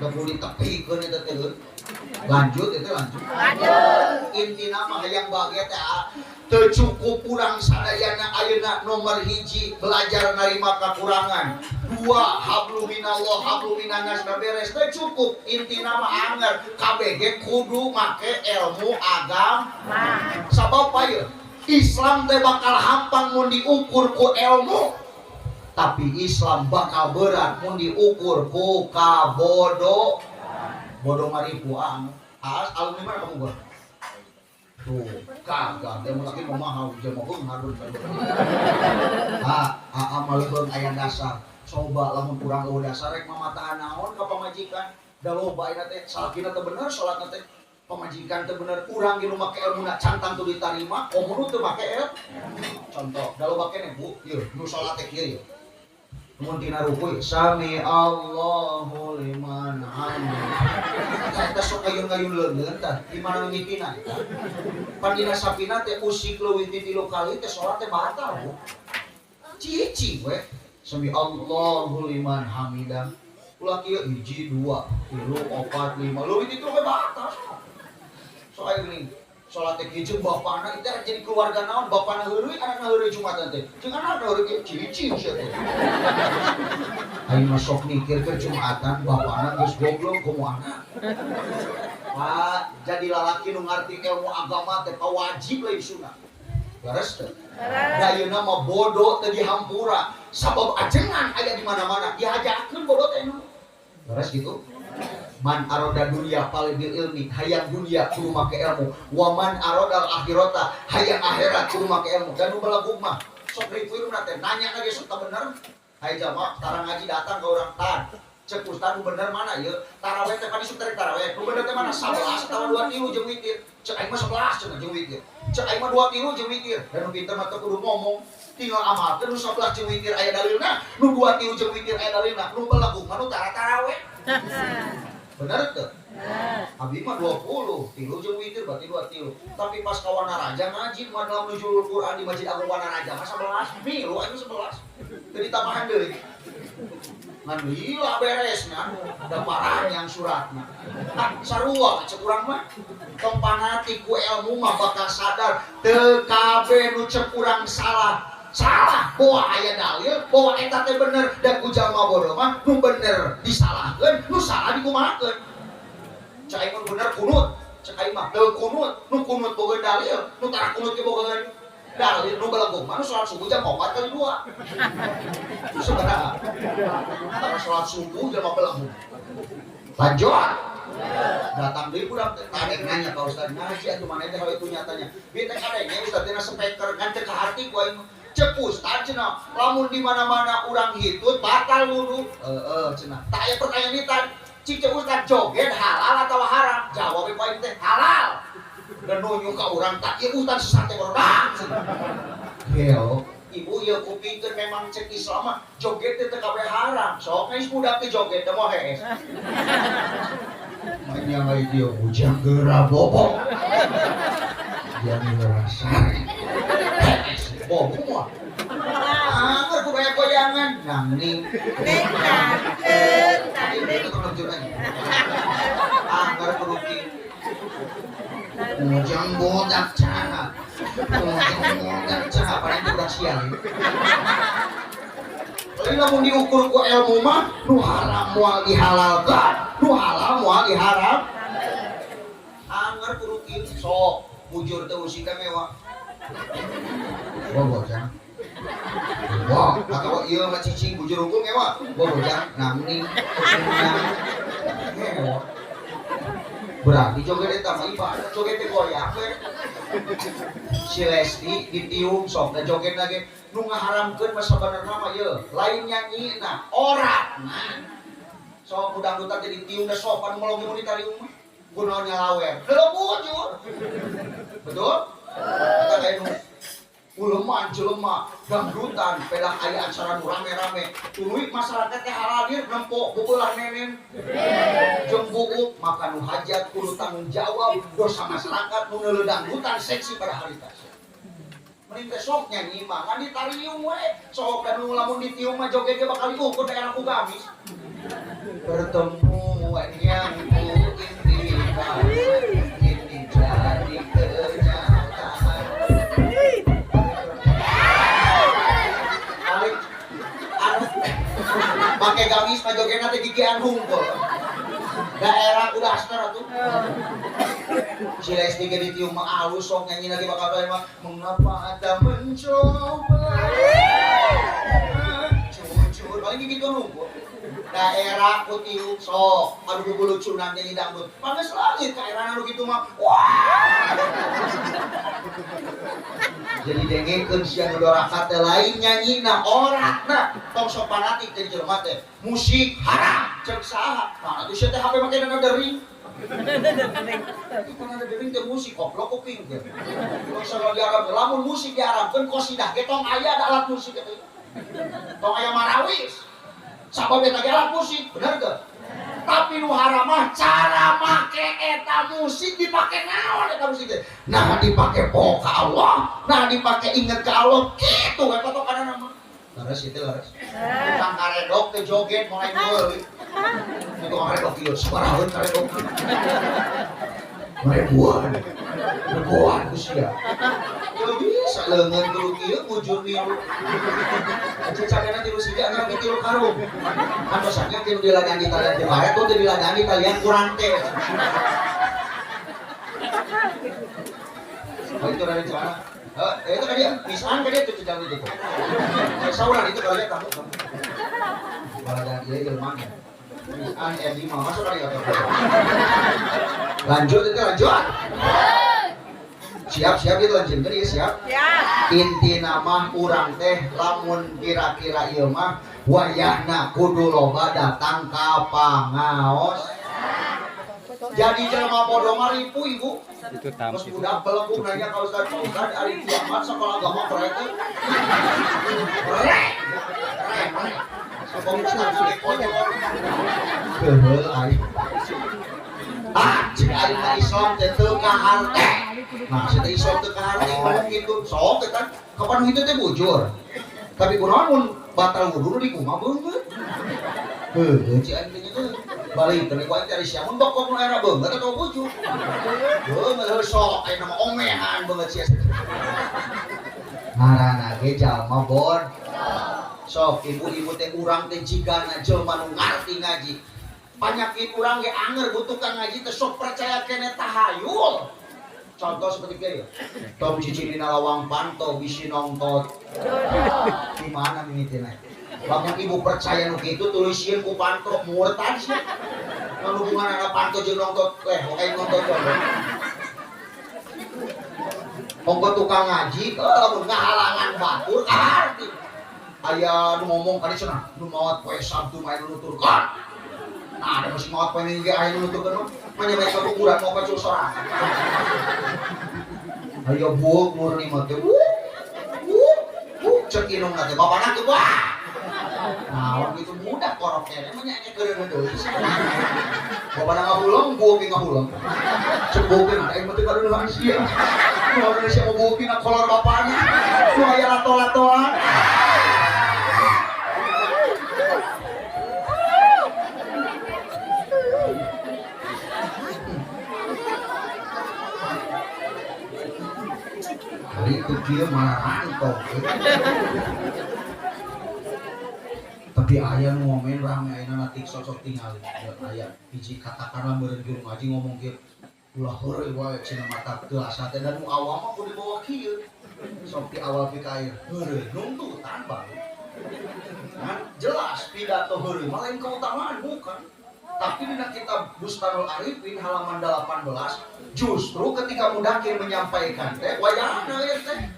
Da kulit tepikeun eta teh. Lanjut eta lanjut. Lanjut. Intina mah hayang bahagia teh teu cukup urang sadayana ayeuna nomor hiji belajar narima kakurangan. Dua hablum minallah hablum minannas beres teu cukup. Intina mah anger KBG kudu make ilmu agama. Sabab ieu Islam teh bakal hampang mun diukur ku ilmu, tapi Islam bakal berat mun diukur ku kabodo. Bodoh maripu anu. As alumni mana kamu gua? Tuh, kagak. Dia mau lagi mau mahal, dia mau beung harun. Ah, ah mah aya dasar. Coba lamun kurang eueuh dasar rek mamatahan naon ka pamajikan. Da loba ayeuna teh salakina teh bener, salatna teh pamajikan teh bener, urang ge nu make ilmuna can tangtu ditarima, komo nu teu make ilmu. Contoh, da loba keneh Bu, ieu nu salat teh kieu ieu. Mun tina ruku sami Allahu liman hamid. Eta sok ngayun-ngayun leungeun tah, di mana mimitina eta? Pan dina sapina teh usik leuwih ti 3 kali teh salat teh batal, Bu. Cici we. Sami Allahu liman hamidah. Ulah kieu 1 2 3 4 5 leuwih ti 3 we batal. Sok aya geuning salat teh kieu jeung bapana itu jadi keluarga naon, bapana heureuy anakna heureuy Jumatan teh. Jeung anakna heureuy kieu cici sia teh. Aing mah sok mikir ke Jumatan bapana geus goblok komo anak. Pak, jadi lalaki nu ngarti ilmu agama teh wajib lain sunah. Leres teh? Da ayeuna mah bodoh teh dihampura sabab ajengan aya di mana-mana dihajakeun bodoh teh nu. Leres gitu? Man aroda dunia bil ilmi, hayang dunia kudu make ilmu. Wa man arodal akhirata, hayang akhirat kudu make ilmu. Dan nu balagug mah sok ripuirna teh nanya lagi sok teu bener. Hai jamaah tarang ngaji datang ke urang tan. Cek ustad nu bener mana ieu? Taraweh teh pan isuk tarik taraweh. Nu bener teh mana? 11 atawa 2 tilu jeung witir. Cek aing mah 11 cenah jeung witir. Cek aing mah 2 tilu jeung witir. Dan nu pinter mah teu kudu ngomong. Tinggal amalkeun nu 11 jeung witir aya dalilna, nu 2 tilu jeung witir aya dalilna. Nu balagug mah nu tara taraweh. Bener tuh? Abi mah 20, tilu jeung witir berarti 2 tilu. Tapi pas ka Wanaraja ngaji mah dalam nuzulul Quran di Masjid Agung Wanaraja mah 11, milu aing 11. Jadi tambahan deui. Ngan lila beresna, da parah yang suratna. Ah, sarua cek urang mah. Tong fanatik ku ilmu mah bakal sadar teu kabeh nu cek urang salah. Salah, bawa aya dalil, bawa eta teh bener, dan ku jalma bodoh mah nu bener disalahkeun, nu salah dikumahakeun. Cek aing mah bener kunut, cek aing mah teu kunut, nu kunut boga dalil, nu tara kunut ge boga dalil, nu balagog mah nu salat subuh jam 4 kali 2. Sabaraha? Tara salat subuh jam balagog. Lanjut. Datang deui budak teh tadek nanya ka ustad, ngaji atuh maneh teh hawe itu nyatanya. Bi teh kadenge ustad teh na speaker ngan teu kaharti ku aing. Cek ustad cenah, lamun di mana-mana urang hitut batal wudu. Heeh cenah. Tak aya pertanyaan ieu tan. Cik cek ustad joget halal atawa haram? Jawab we ku aing teh halal. Dan nunjuk ka urang tak ieu ustad sesat teh barudak cenah. Heo, ibu ieu kupingkeun memang cek Islam mah joget teh teu kabeh haram. Sok geus budak teh joget teh moal hees. Manya ngai dia ujang geura bobok. Dia ngerasa. Bobok mah. Angger ku banyak goyangan nang ning. Ning nang Itu lanjut aja. Angger kudu ki. Ujang bodak caha. Ujang bodak caha paling budak sial. Lain lamun diukur ku ilmu mah nu haram moal dihalalkan, nu halal moal diharam. Angger kudu kieu sok bujur teu usika mewah. Bobo jang. Wah, atau ieu mah cicing bujur hukum ngewa. Bojang nangning ngewa. Berarti joget eta mah ibadah joget teh goyang we. Si Lesti ditiung sok da joget lagi nu ngaharamkeun mah sabenerna mah ieu lain nyanyina oratna. Sok dangdutan teh ditiung da sopan melogi mun ditariung mah kunaon nyalawer. Leuh bujur. Betul? Eta kayak nu uleman jelema dangdutan pedah aya acara nu rame-rame tuluy masyarakat teh haradir nempo beulah nenen jeung buuk maka nu hajat kudu tanggung jawab dosa masyarakat nu neuleuh dangdutan seksi pada harita. Mending teh sok nyanyi mah ngan ditariung we sok da nu lamun ditiung mah joget ge bakal diukur daerah ku gamis. Pertemuan yang ku inginkan ini jadi kenyataan. Pakai gamis mah jogetna teh gigian hungkul. Daerah udah aster atuh. Si Lesti ge ditiung mah alus sok nyanyi lagi bakal bae mah mengapa ada mencoba. Cucur paling gitu hungkul. Daerah ku tiung sok aduh bulucunan nyanyi dangdut. Panges langit ka era nu kitu mah. Wah. Jadi dengekeun sia nu doraka teh lain nyanyina oratna tong sok fanatik jadi jelema teh musik haram ceuk saha nah atuh sia teh HP make dana dering itu nada dering teh musik goblok kuping teh tong sok diharamkeun lamun musik diharamkeun qasidah ge tong aya ada alat musik eta tong aya marawis sabab eta ge alat musik bener teu tapi nu haram mah cara make eta musik dipake naon eta musik teh nah dipake po ka Allah nah dipake inget ka Allah kitu we patokanna mah leres ieu teh leres tukang karedok teh joget mulai meuli tukang karedok ieu sabarahaeun karedok ribuan ribuan ku sia teu bisa leungeun kudu kieu bujur niru cacana tilu siga antara tilu karung antosannya tilu diladani talian ku karet tuh diladani talian kurang teh oh itu dari celana itu kan dia misalkan kan dia tuh jalan itu sauran itu kalau dia kamu baladan ieu jelema misalkan Edi mah masuk kali atau lanjut itu lanjut siap-siap itu lanjut ya siap. Inti nama urang teh lamun kira-kira ieu mah wayahna kudu loba datang ka pangaos. Jadi jelema bodoh mah ripu ibu. Itu tam. Terus budak belenggu nanya ka ustaz, "Pak Ustaz, ari kiamat sekolah agama prek teh?" Prek. Prek. Sok ustaz ge konyol. Heuh aing. Ah, cik ari mah Islam teh teu kaharte. Nah, si teh Islam teu kaharte ngomong kitu. Sok teh kan kapan kitu teh bujur. Tapi kunaon mun batal wudu di kumaha beungeut. Heuh, cik aing teh nya balik teh ku aing teh ari sia mun bokok nu era beungeut atau bujur. Beungeut heuh sok aing mah omehan beungeut sia. Ngaranna ge jalma bod. Sok ibu-ibu teh urang teh jigana jelema nu ngarti ngaji. Panyakit urang ge anger butuhkan ngaji teh sok percaya kene tahayul. Contoh seperti kieu. Tong cicing dina lawang panto bisi nongtot. Di mana mimitina? Lamun ibu percaya nu kitu tuluy sieun ku panto murtad sih. Mun hubunganna panto jeung nongtot, aing nongtot contoh. Ongko tukang ngaji, lamun ngahalangan batur kaharti. Aya nu ngomong ka dieu cenah, nu maot poe Sabtu mah aya nu nuturkeun. Nah, ada masih maot poe ge aya nu nuturkeun mah manya ka kuburan mau pacul sorangan. Ayo buuk murni mah teh. Wuh, cek indungna teh bapana teh wah. Naon gitu mudah korok teh mah nya keureun deui sih. Bapana ngahuleng, buuk ge ngahuleng. Cek buuk ge aing mah teh kadeuleuhan sia. Nu Indonesia mau buuk dina kolor bapana. Nu aya lato-latoan. Itu dia malah rantau. Tapi ayah ngomongin rame ayah nanti sosok tinggal ayah biji katakanlah meureun guru ngaji ngomong kieu ulah heureuy wae cenah mata teu asa teh dan nu awam mah kudu dibawa kieu sok di awal pika air heureuy nungtutan bae. Kan jelas pidato heureuy mah lain keutamaan bukan. Tapi dina kitab Bustanul Arifin halaman 18 justru ketika mudakir menyampaikan teh wayahna ieu teh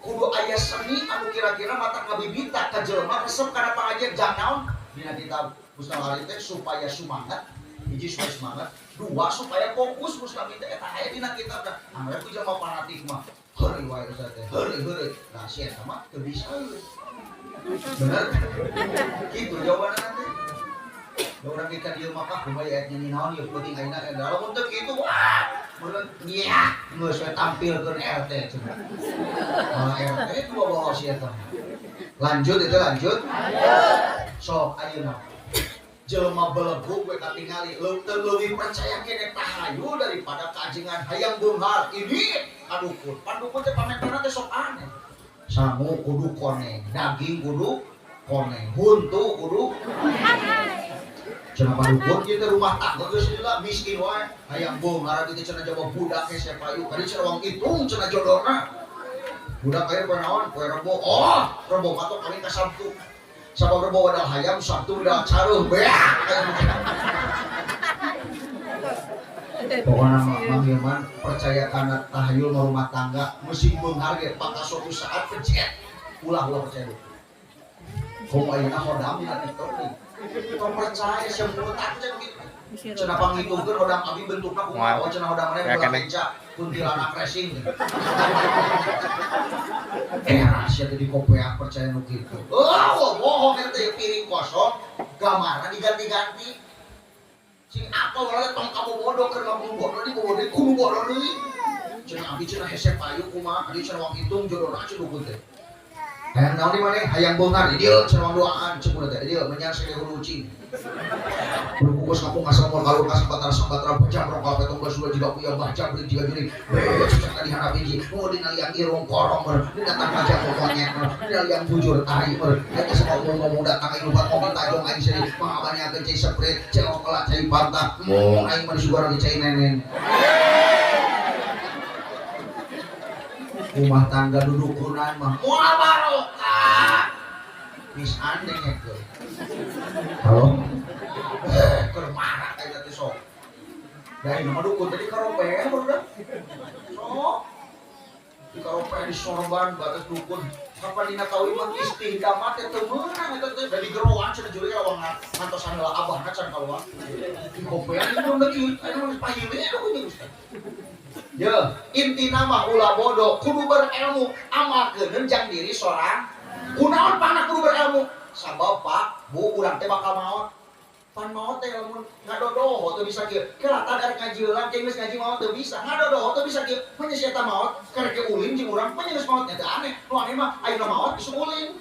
kudu aya seni anu kira-kira mata ngabibita ka jelema resep kana pangajian jang naon dina kitab Bustanul Arifin teh supaya semangat, hiji supaya semangat, dua supaya fokus mustami teh eta aya dina kitab teh. Anu ku jelema fanatik mah heureuy wae ustaz teh, heureuy heureuy. Nah si eta mah teu bisa. Bener? Gitu jawabanna teh. Da urang ge ka dieu mah kah kumaha aya nyanyi naon ieu penting ayeuna da lamun teu kitu wah meureun nya geus we tampilkeun RT cenah. Malah RT dua bawa si eta. Lanjut itu lanjut. Sok ayeuna. Jelema belegug we katingali teu leuwih percaya kene tahayul daripada kaajengan hayang beunghar ini kadukun. Pandukun teh pamentana teh sok aneh. Sangu kudu koneng, daging kudu koneng, huntu kudu cenah padukun ieu teh rumah tangga geus lila miskin wae hayang beunghar kitu cenah jawab budak hese payu kadi cenah wong hitung cenah jodona budak aya poe naon poe Rebo, oh Rebo mah tok kawin ka Sabtu sabab Rebo wadal hayam Sabtu udah careuh beak aya pokona mah Mang Hilman percaya kana tahayul mah rumah tangga musim beunghar ge bakal suatu saat pencet ulah ulah percaya komo ayeuna hodam dina TikTok nih tong percaya sia mulut aku cenah kitu cenah pangitungkeun hodam abi bentukna kumaha oh cenah hodam maneh bola kenca kuntilanak racing era sia teh dikopeak percaya nu kitu oh bohong eta teh piring kosong gambarna diganti-ganti sing apal wae tong kabobodo keur ngomong bodoh di bodoh kudu bodoh deui cenah abi cenah hese payu kumaha adi cenah wong hitung jodona cenah dukun teh hayang naon di maneh hayang beunghar di dieu cenah wong doaan ceuk teh di dieu menyang sele hulu ucing berkukus kampung asal mor kalur kasih batara sambatara bejam rongkal petong basula jiga kuya bah jabrik jiga juri be cecek tadi hanap hiji mau dina liang irung korong mer dina datang raja monyet mer dina liang bujur tai mer eta sama ngomong datang aing lupa ngomong tajong aing seri pangabanyakeun cai seprit celok kelak cai pantah mung aing mah disuguhan cai nenen rumah tangga dudukunan mah moal barokah pisan dengekeun halo keur marah eta teh sok da ieu mah dukun tadi karopeh barudak sok di karopeh di sorban batas dukun kapan dina kawin mah istihdamat teh teu meunang eta teh da digeroan cenah juri lawang ngantosan heula abahna can kaluar di kopean ieu mah kieu aya mah pahili dukun jeung ustaz. Ya, intina mah ulah bodoh, kudu berilmu, amalkeun jang diri sorang. Kunaon pana kudu berilmu? Sabab Pak, Bu urang teh bakal maot. Pan maot teh lamun ngadodoho teu bisa kieu. Kelatan arek ngaji heula ke geus ngaji maot teu bisa. Ngadodoho teu bisa kieu. Mah sia eta maot, karek ge ulin jeung urang mah geus maot nya teu aneh. Nu aneh mah ayeuna maot geus ulin.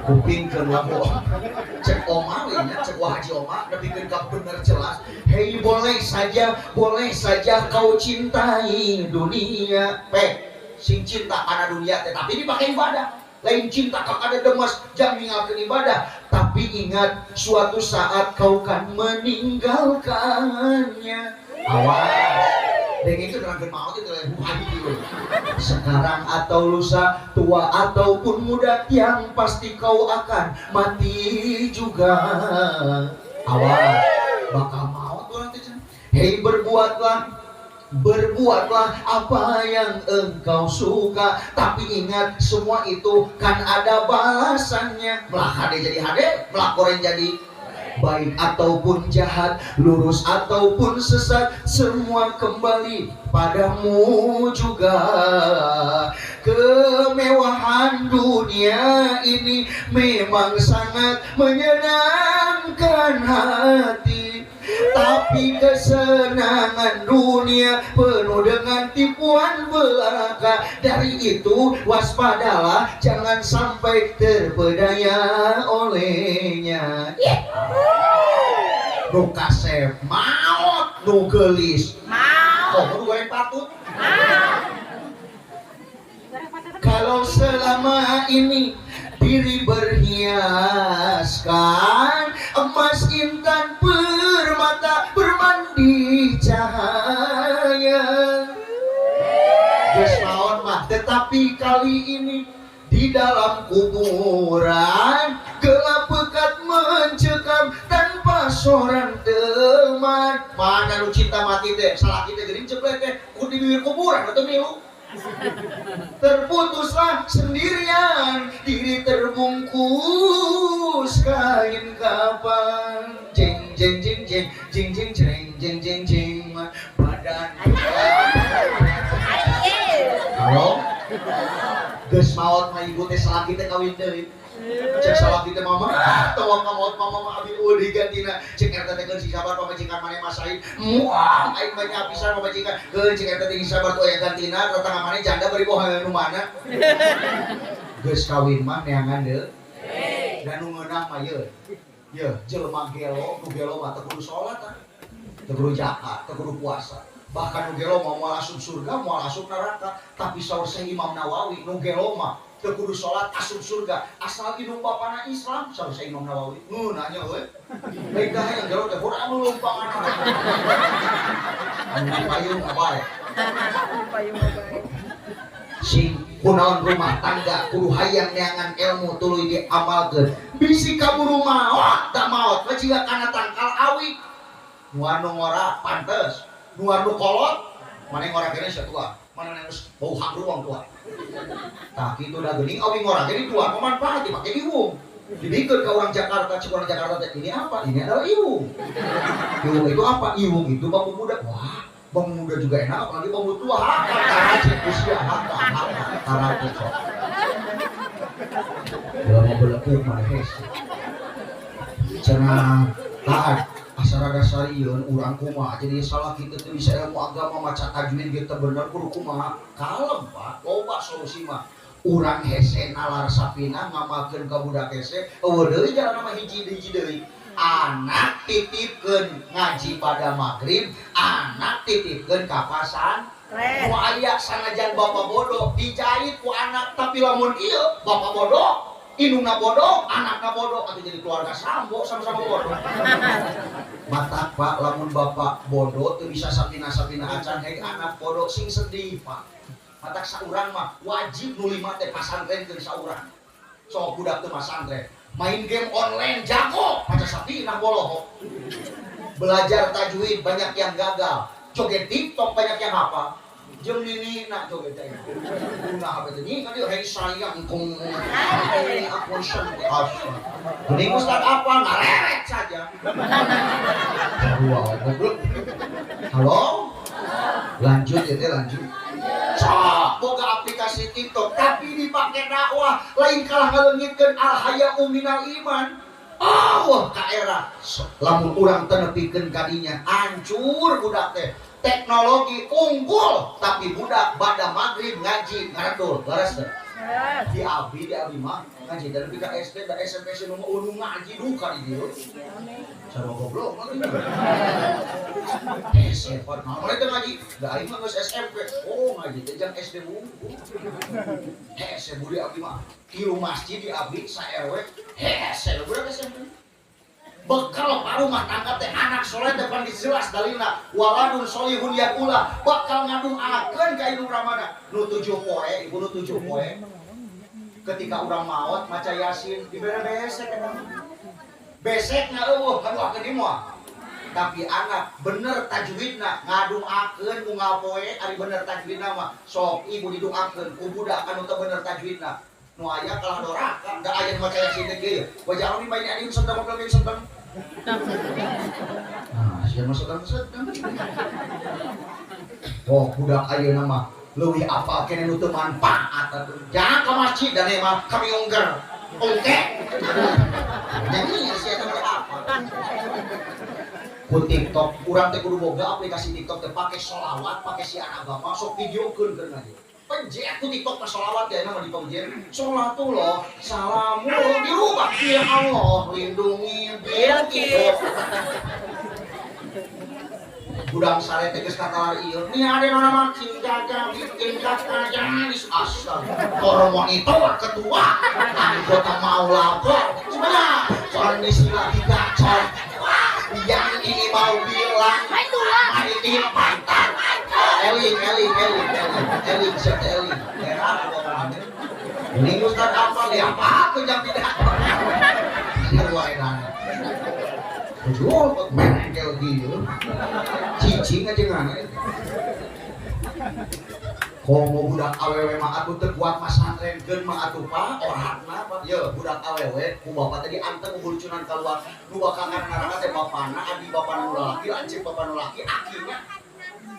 Kupingkeun lamun cek oma we nya, cek Wah Haji Oma nepikeun ka bener jelas. Hei boleh saja kau cintai dunia. Pe, sing cinta kana dunia teh tapi dipakai ibadah. Lain cinta ka kada demes jang ninggalkeun ibadah, tapi ingat suatu saat kau kan meninggalkannya. Awas. Deng itu nerangkeun maot itu lain buhari gitu. Sekarang atau lusa, tua ataupun muda, yang pasti kau akan mati juga. Awas, bakal maut orang teh cenah. Hei berbuatlah, berbuatlah apa yang engkau suka, tapi ingat semua itu kan ada balasannya. Melah hade jadi hade, melah goreng jadi baik ataupun jahat, lurus ataupun sesat, semua kembali padamu juga. Kemewahan dunia ini memang sangat menyenangkan hati, tapi kesenangan dunia penuh dengan tipuan belaka. Dari itu waspadalah, jangan sampai terpedaya olehnya. Nu kasep maot, nu geulis maot, nu goreng patut. Kalau selama ini diri berhiaskan emas intan permata bermandi cahaya, geus maot mah, tetapi kali ini Dalam kuburan gelap pekat mencekam tanpa seorang teman. Mana nu cinta mati teh salaki teh geuning ceplek teh ku di bibir kuburan atau milu. Terputuslah sendirian, diri terbungkus kain kapan. Jeng jeng jeng jeng jeng jeng jeng jeng jeng jeng badan. Halo, geus maot mah ibu teh salaki teh kawin deui. Cek salaki teh mama, tawang ka maot mama mah abi eueuh digantina. Cek eta teh keun si sabar pamajikan maneh mah Said. Muah, aing mah nya pisan pamajikan. Keun cek eta teh sabar tuh aya gantina, tetangga maneh janda bari boha nu mana. Geus kawin mah neangan deui. Dan nu ngeunah mah ye. Ye, jelema gelo, nu gelo mah teu kudu salat ah. Teu kudu zakat, teu kudu puasa. Bahkan nu gelo mah moal asup surga, moal asup neraka. Tapi saur Syekh Imam Nawawi, nu gelo mah teu kudu salat asup surga, asal indung bapana Islam, saur Syekh Imam Nawawi. Ngeunah nya euy. Baik dah yang gelo teh urang leumpang. Anu payung bae. Payung bae. Sing kunaon rumah tangga kudu hayang neangan ilmu tuluy diamalkeun. Bisi kaburu maot tak maot mah jiga kana tangkal awi. Nu anu ngora pantes, nu anu kolot mana ngora kene sia tua, mana geus bau hangruang tua. Tah kitu da geuning awi ngora kene tua mah manfaat dipake iwung. Dibikeun ka urang Jakarta, cik urang Jakarta teh ini apa? Ini adalah iwung. Iwung itu apa? Iwung itu bambu muda. Wah, bambu muda juga enak, apalagi bambu tua. Haka taraje usia haka haka taraje sok. Jelema belepuk mah hese. Cenah taat asa rada sarieun urang kumaha jadi salah kitu teh bisa ilmu agama maca tajwid ge teu bener kudu kumaha. Kalem Pak, loba solusi mah. Urang hese nalar sapina ngamalkeun ka budak hese, eueuh deui jalan mah hiji-hiji deui. Anak titipkeun ngaji pada maghrib, anak titipkeun ka pasan. Ku aya sanajan bapak bodoh dijahit ku anak, tapi lamun ieu bapak bodoh, indungna bodoh, anakna bodoh, atuh jadi keluarga sambo sama-sama bodoh. Matak Pak, lamun bapak bodoh teu bisa sapina-sapina acan hei anak bodoh sing sedih Pak. Matak saurang mah wajib nu lima teh pasantrenkeun saurang. Sok budak teu masantren, main game online jago, maca sapina bolohok. Belajar tajwid banyak yang gagal, joget TikTok banyak yang hafal. Jeung nini nak joget teh. Guna HP teh ni kan dia hei sayang kung ini aku seneng. Geuning ustaz apa ngareret saja. Wah, goblok. Halo? Lanjut ya teh lanjut. Sok boga aplikasi TikTok tapi dipakai dakwah lain kalah ngaleungitkeun al haya'u minal iman. Oh, ka era lamun urang teu nepikeun ka dinya hancur budak teh. Teknologi unggul tapi budak bada maghrib ngaji ngaredul leres teh. Di abi mah ngaji dari ka SD da SMP si nu ngaji duka di dieu. Sarua goblok mah. SMP naon mah teh ngaji? Da aing mah geus SMP. Oh, ngaji teh jang SD wungkul. Hese budi abi mah. Tilu masjid di abi sa RW. Hese budak SMP. Bekal rumah tangga teh anak soleh depan jelas dalilna waladun solihun yakula bakal ngaduakeun ka indung ramana nu 7 poe ibu nu 7 poe ketika urang maot maca yasin dibere besek eta besekna eueuh ngaduakeun ieu moal tapi anak bener tajwidna ngaduakeun unggal poe ari bener tajwidna mah sok ibu diduakeun ku budak anu teu bener tajwidna nu aya kalah doraka da aya maca yasin teh kieu wajalni baini adin sedang mobil sedang. Nah, sia mah sedang-sedang. Oh, budak ayeuna mah leuwih apal keneh nu teu manfaat atuh. Jangan ka masjid dan mah kami ungger. Ongke. Jadi sia teh apa? Ku TikTok, urang teh kudu boga aplikasi TikTok teh pake sholawat, pake siar agama, sok videokeun keur ngaji. Penjet ku TikTok mah sholawat ya nama di penjet. Sholatullah, salamullah dirubah ya Allah lindungi Bilqis. Budang sare teh geus katalar ieu. Nih ada nama cing jaga bikin kakak di astaga. Toro monitor ketua anggota mau lapor. Sebenarnya kondisi lagi gacor. Yang ini mau bilang main pantat. Eling, eling, eling, eling, eling, siapa eling? Era apa namanya? Ini Ustaz apa ya? Apa aku jam tidak? Sarua edan. Tujuh bengkel gitu. Cicing aja ngana. Komo budak awewe mah atuh teu kuat masantrenkeun mah atuh Pak, oratna Pak. Ye, budak awewe ku bapak tadi anteng bulucunan keluar. Nu bakal ngaranna teh bapana, adi bapana nu lalaki, lanceuk bapana nu laki, akinya.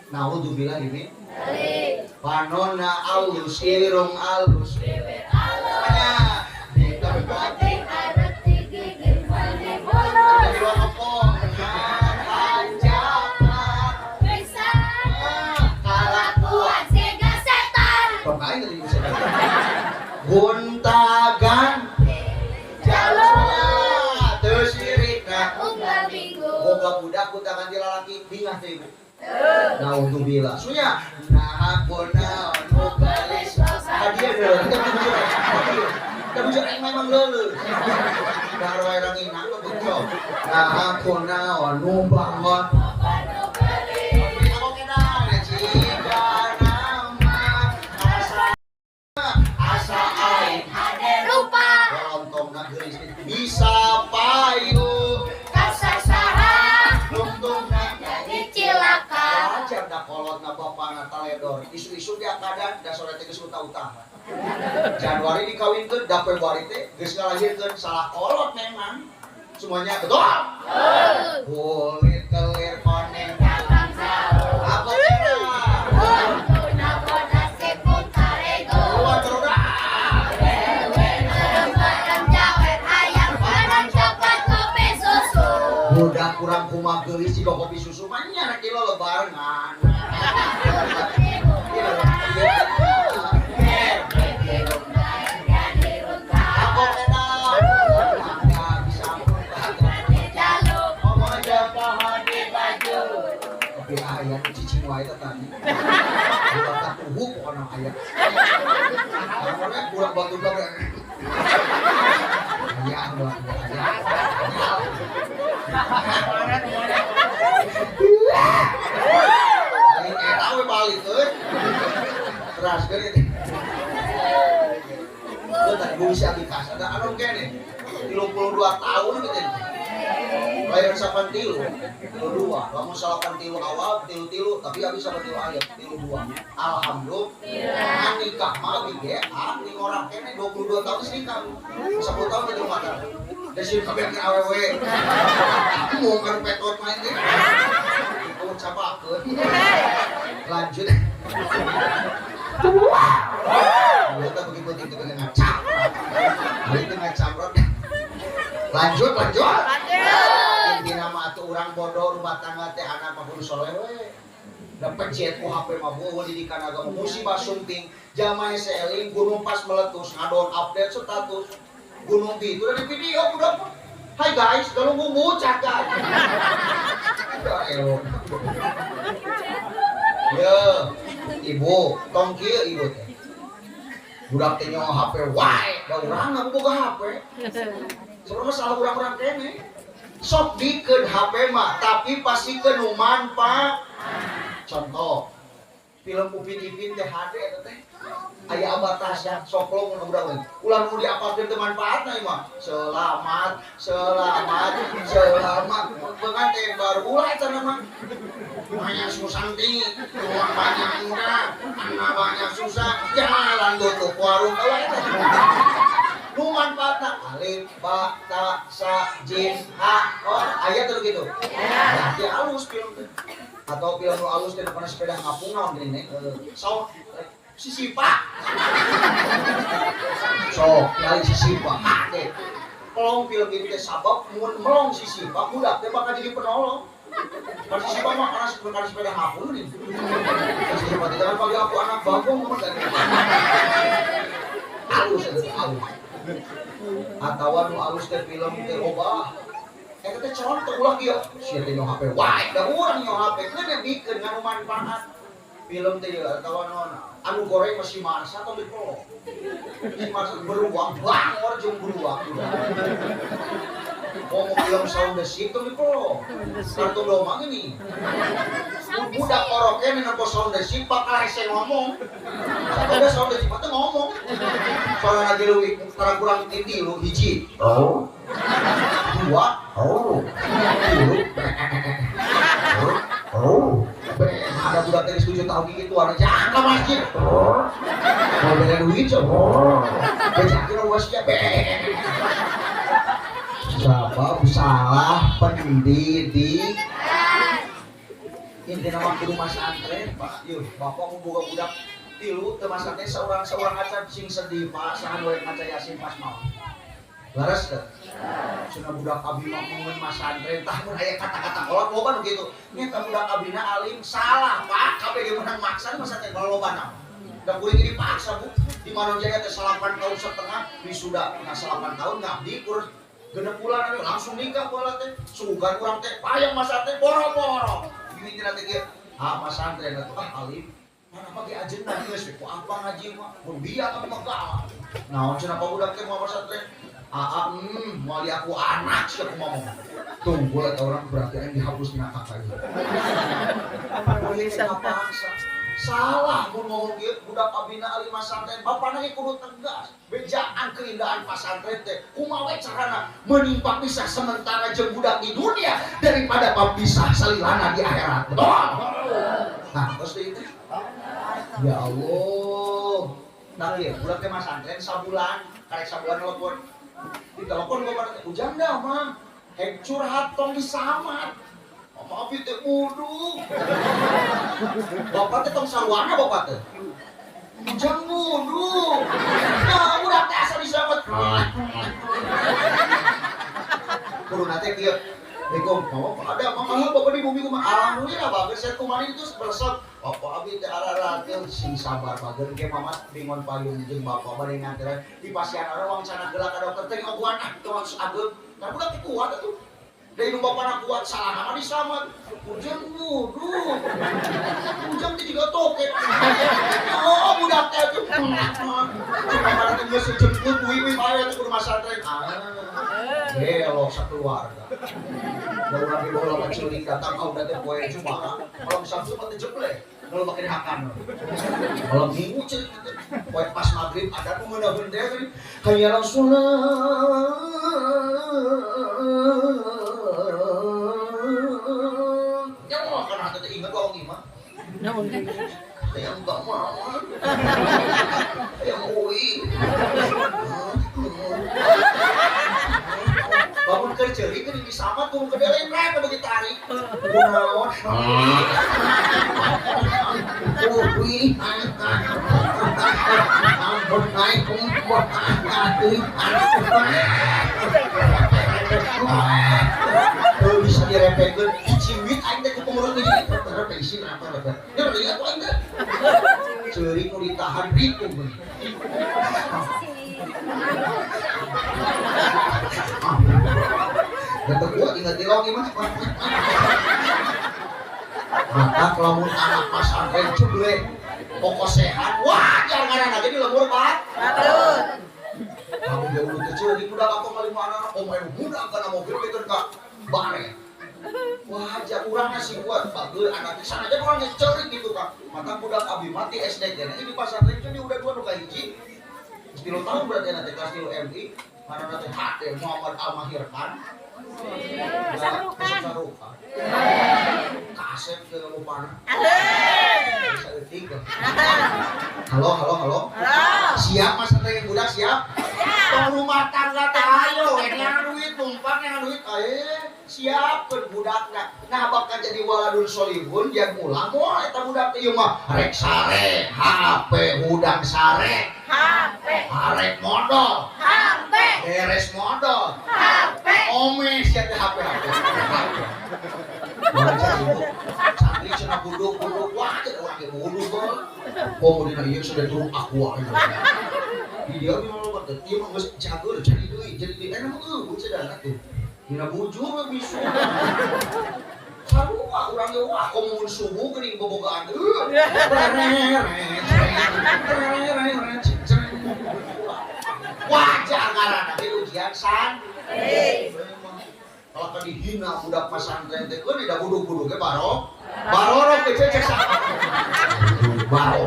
Naudzubillah ini. Panona alus, irung alus, bibir alus. Di tempat di ruang kepong, anjakan, kalakuan. Tong aing tadi bisa. Gonta-ganti jalur teu sirikna. Boga budak gonta-ganti lalaki bingah teh ibu. Naudzubillah. Sunya nah kunaon nu geulis. Hadiah deui. Kita bujur. Kita bujur aing memang leuleus. Darwae ranginang nu bejo. Nah kunaon nu bangun. Asa aing lontongna geulis bisa payu luntungna wajar da kolotna bapana taledor isu-isu dia kadang da sore teh geus utah-utah. Januari dikawinkeun da Februari teh geus ngalahirkeun salah kolot memang. Semuanya betul? Kulit kelir koneng apa merah? Keluar terus. Budak kurang kumaha geulis jiga kopi susu mah nya rek kilo lebarengan. Tapi aya cicing wae teh tadi. Budak katuhu pokona aya. Pokona kurang batu blok. Aya aya. Lain eta we balik euy. Teraskeun ieu teh. Lu tadi bisa aplikasi ada anu kene. 32 tahun gitu. Lahir 83, 32. Lamun 83 awal, 33, tapi habis 83 akhir, 32. Alhamdulillah. Nikah mah abi ge, ah ning orang kene 22 tahun geus nikah. 10 tahun di rumah tangga. Da sieun kabeh ke awewe. Mau kan petot main teh. Oh capakeun. Lanjut. Lu teh begitu itu dengan ngacamrot. Itu ngacamrot. Lanjut, lanjut. Intina mah atuh urang bodoh rumah tangga teh anak mah kudu soleh we. Da pencet ku HP mah beuh didikan agama musibah sumping. Jamaah seeling gunung pas meletus ngadon update status. Gunung itu udah di video budak. Hai guys, galunggung bucah guys. Ya elok. Ye, ibu, tong kieu ibu teh. Budak teh nyawa HP wae, da urang boga HP. Sebenarnya salah urang-urang kene. Sok dikeun HP mah, tapi pastikeun nu manfaat. Contoh, film Upin Ipin teh HD eta teh. Aya abatasya soklong mun budak we. Ulah nu diapalkeun teu manfaatna ieu mah. Selamat, selamat, selamat. Pengantin baru ulah eta mah. Banyak susanti, uang banyak murah, anak banyak susah, jalan tutup warung ulah eta. Nu manfaatna alif ba ta sa jim ha oh aya teh gitu. Nah, dia alus film teh. Atau film nu alus teh kana sepeda ngapung naon geuning sok si Sipa. Sok kali si Sipa. Deh. Pelong film ini teh sabab mun melong si Sipa budak teh bakal jadi penolong. Kan si Sipa mah kana sepeda ngapung nih. Si Sipa teh jangan panggil aku anak bagong mah kan. Alus eta alus. Atawa nu alus teh film teh loba. Eta teh contoh ulah kieu. Sia teh nyo HP wae, da urang nyo HP keun bikeun nganu manfaat. Film teh atawa naon anu goreng masih Marsa atau di pelok. Si Marsa beruang, bangor jeung beruang. Mau film sound the ship tuh kok. Kartu domang ini. Budak oroknya nempo sound the ship bakal hese ngomong. Saboga sound the ship teh ngomong. Soalna lagi leuwih kurang tilu hiji. Oh. Dua. Oh. Tilu. Oh. Ada budak dari 7 tahun gitu warna jangan ke masjid. Oh. Mau beli duit oh. Bejakin wasnya be. Sebab salah pendidik. Intina mah kudu masantren, Pak. Yuh, bapak mau boga budak tilu teu masantren saurang-saurang acan sing sedih, Pak, saha nu rek maca Yasin pas maot. Leres teu? Cenah budak abi mah mun masantren tah mun aya kata-kata kolot loba nu kitu. Nya budak abina alim salah, Pak. Kabeh ge meunang maksa masantren kalau loba na. Da kuring dipaksa, Bu. Di Manonjaya teh 8 tahun setengah wisuda. Nah 8 tahun ngabdi kur genep bulan langsung nikah bola teh. Sugan urang teh payang masantren boro-boro. Gini teh kieu. Ah masantren atuh ah alim. Mana mah ge ajeuna geus we ku apa ngaji mah. Mun biak abi mah galak. Naon cenah pa budak teh moal masantren? Aa, moal aku anak sia kumaha mah. Tunggu eta urang berarti aing dihapus dina kakak ieu. Salah mun ngomong kieu budak abina alim masantren bapana ge kudu tegas. Bejaan keindahan pasantren teh kumaha we carana menimpa pisah sementara jeung budak di dunia daripada papisah salilana di akhirat. Betul. Nah, terus deui teh. Ya Allah. Nah ieu budak teh masantren sabulan, karek sabulan telepon. Di telepon gua pada ujang dah mah. Hek curhat tong disamat. Mama abi teh wudu. Bapak teh tong sarwana bapak teh. Ujang wudu. Nah, budak teh asa disamat. Kudu teh kieu. Assalamualaikum, mama ada mama bapak di bumi kumaha? Alhamdulillah bagus saya kumaha itu bersep. Bapak abi teh ararateun sing sabar bager ke mama bingon payung jeung bapak bade nganteran di pasian orang wang cenah geula ka dokter teh ngoguan ah teu ageung. Nah budak teh kuat atuh. Da indung bapana kuat salah mah disamat. Ujang wudu. Ujang teh jiga toket. Oh budak teh atuh. Cuma teh geus jemput uwi bae atuh kudu masantren. Ah. Belok sakeluarga. Da urang di bola ceurik datang ka udah teh poe Jumaah. Malam Sabtu mah teh jeble. Kalau pakai hakan. Malam Minggu ceurik teh. Poe pas maghrib ada nu ngeunaheun teh hayya rasulullah. Ya Allah kan hati teh inget wae imah. Naon teh? Yang enggak mau. Yang uwi. Bangun keur ceurik geuning disamat kudu ke deleng rek bagi tarik. Kunaon? Uwi. Ampun naik kumpul hati. Teu bisa direpekeun diciwit aing teh ku pengurus deui. Repe isin apa repe. Ya lihat aing teh. Ceurik nu ditahan ritu. Dapat kuat ingat dilong gimana? Maka lamun anak pasantren jeble pokok sehat wajar karena jadi lemur pak. Kamu jauh kecil di budak aku paling mana anak oh main budak karena mobil itu kak bare. Wajar urangnya sih kuat bagus anak sana aja orangnya cerik gitu kak. Maka budak abi mati SD kena ini pasantren jadi udah dua nuka hiji. 10 tahun berarti nanti kelas 3 MI mana nanti HD Muhammad Al-Mahirkan Sarukan kasep ke lupana halo halo halo siap mas yang budak siap tong rumah tangga tayo yang duit numpang yang duit siap ke budak nah bakal jadi waladun solihun yang mulang moal eta budak teh ieu mah rek sare HP hudang sare HP arek modal HP beres modal HP omes ya teh HP HP wajar ibu santri cenah buduk buduk wah jadi urang ge buduk bae komo dina ieu sudah turun aqua ieu di dia mah loba teh ieu mah geus cager jadi deui enak mah eueuh cenah atuh dina bujur we bisu sarua urang ge wah komo mun subuh geuning bobogaan eueuh wajar ngaranna ge ujian santri. Kalau dihina budak pesantren teh keun da buduk-buduk ge barok. Barorok ge cecek saha. Barok.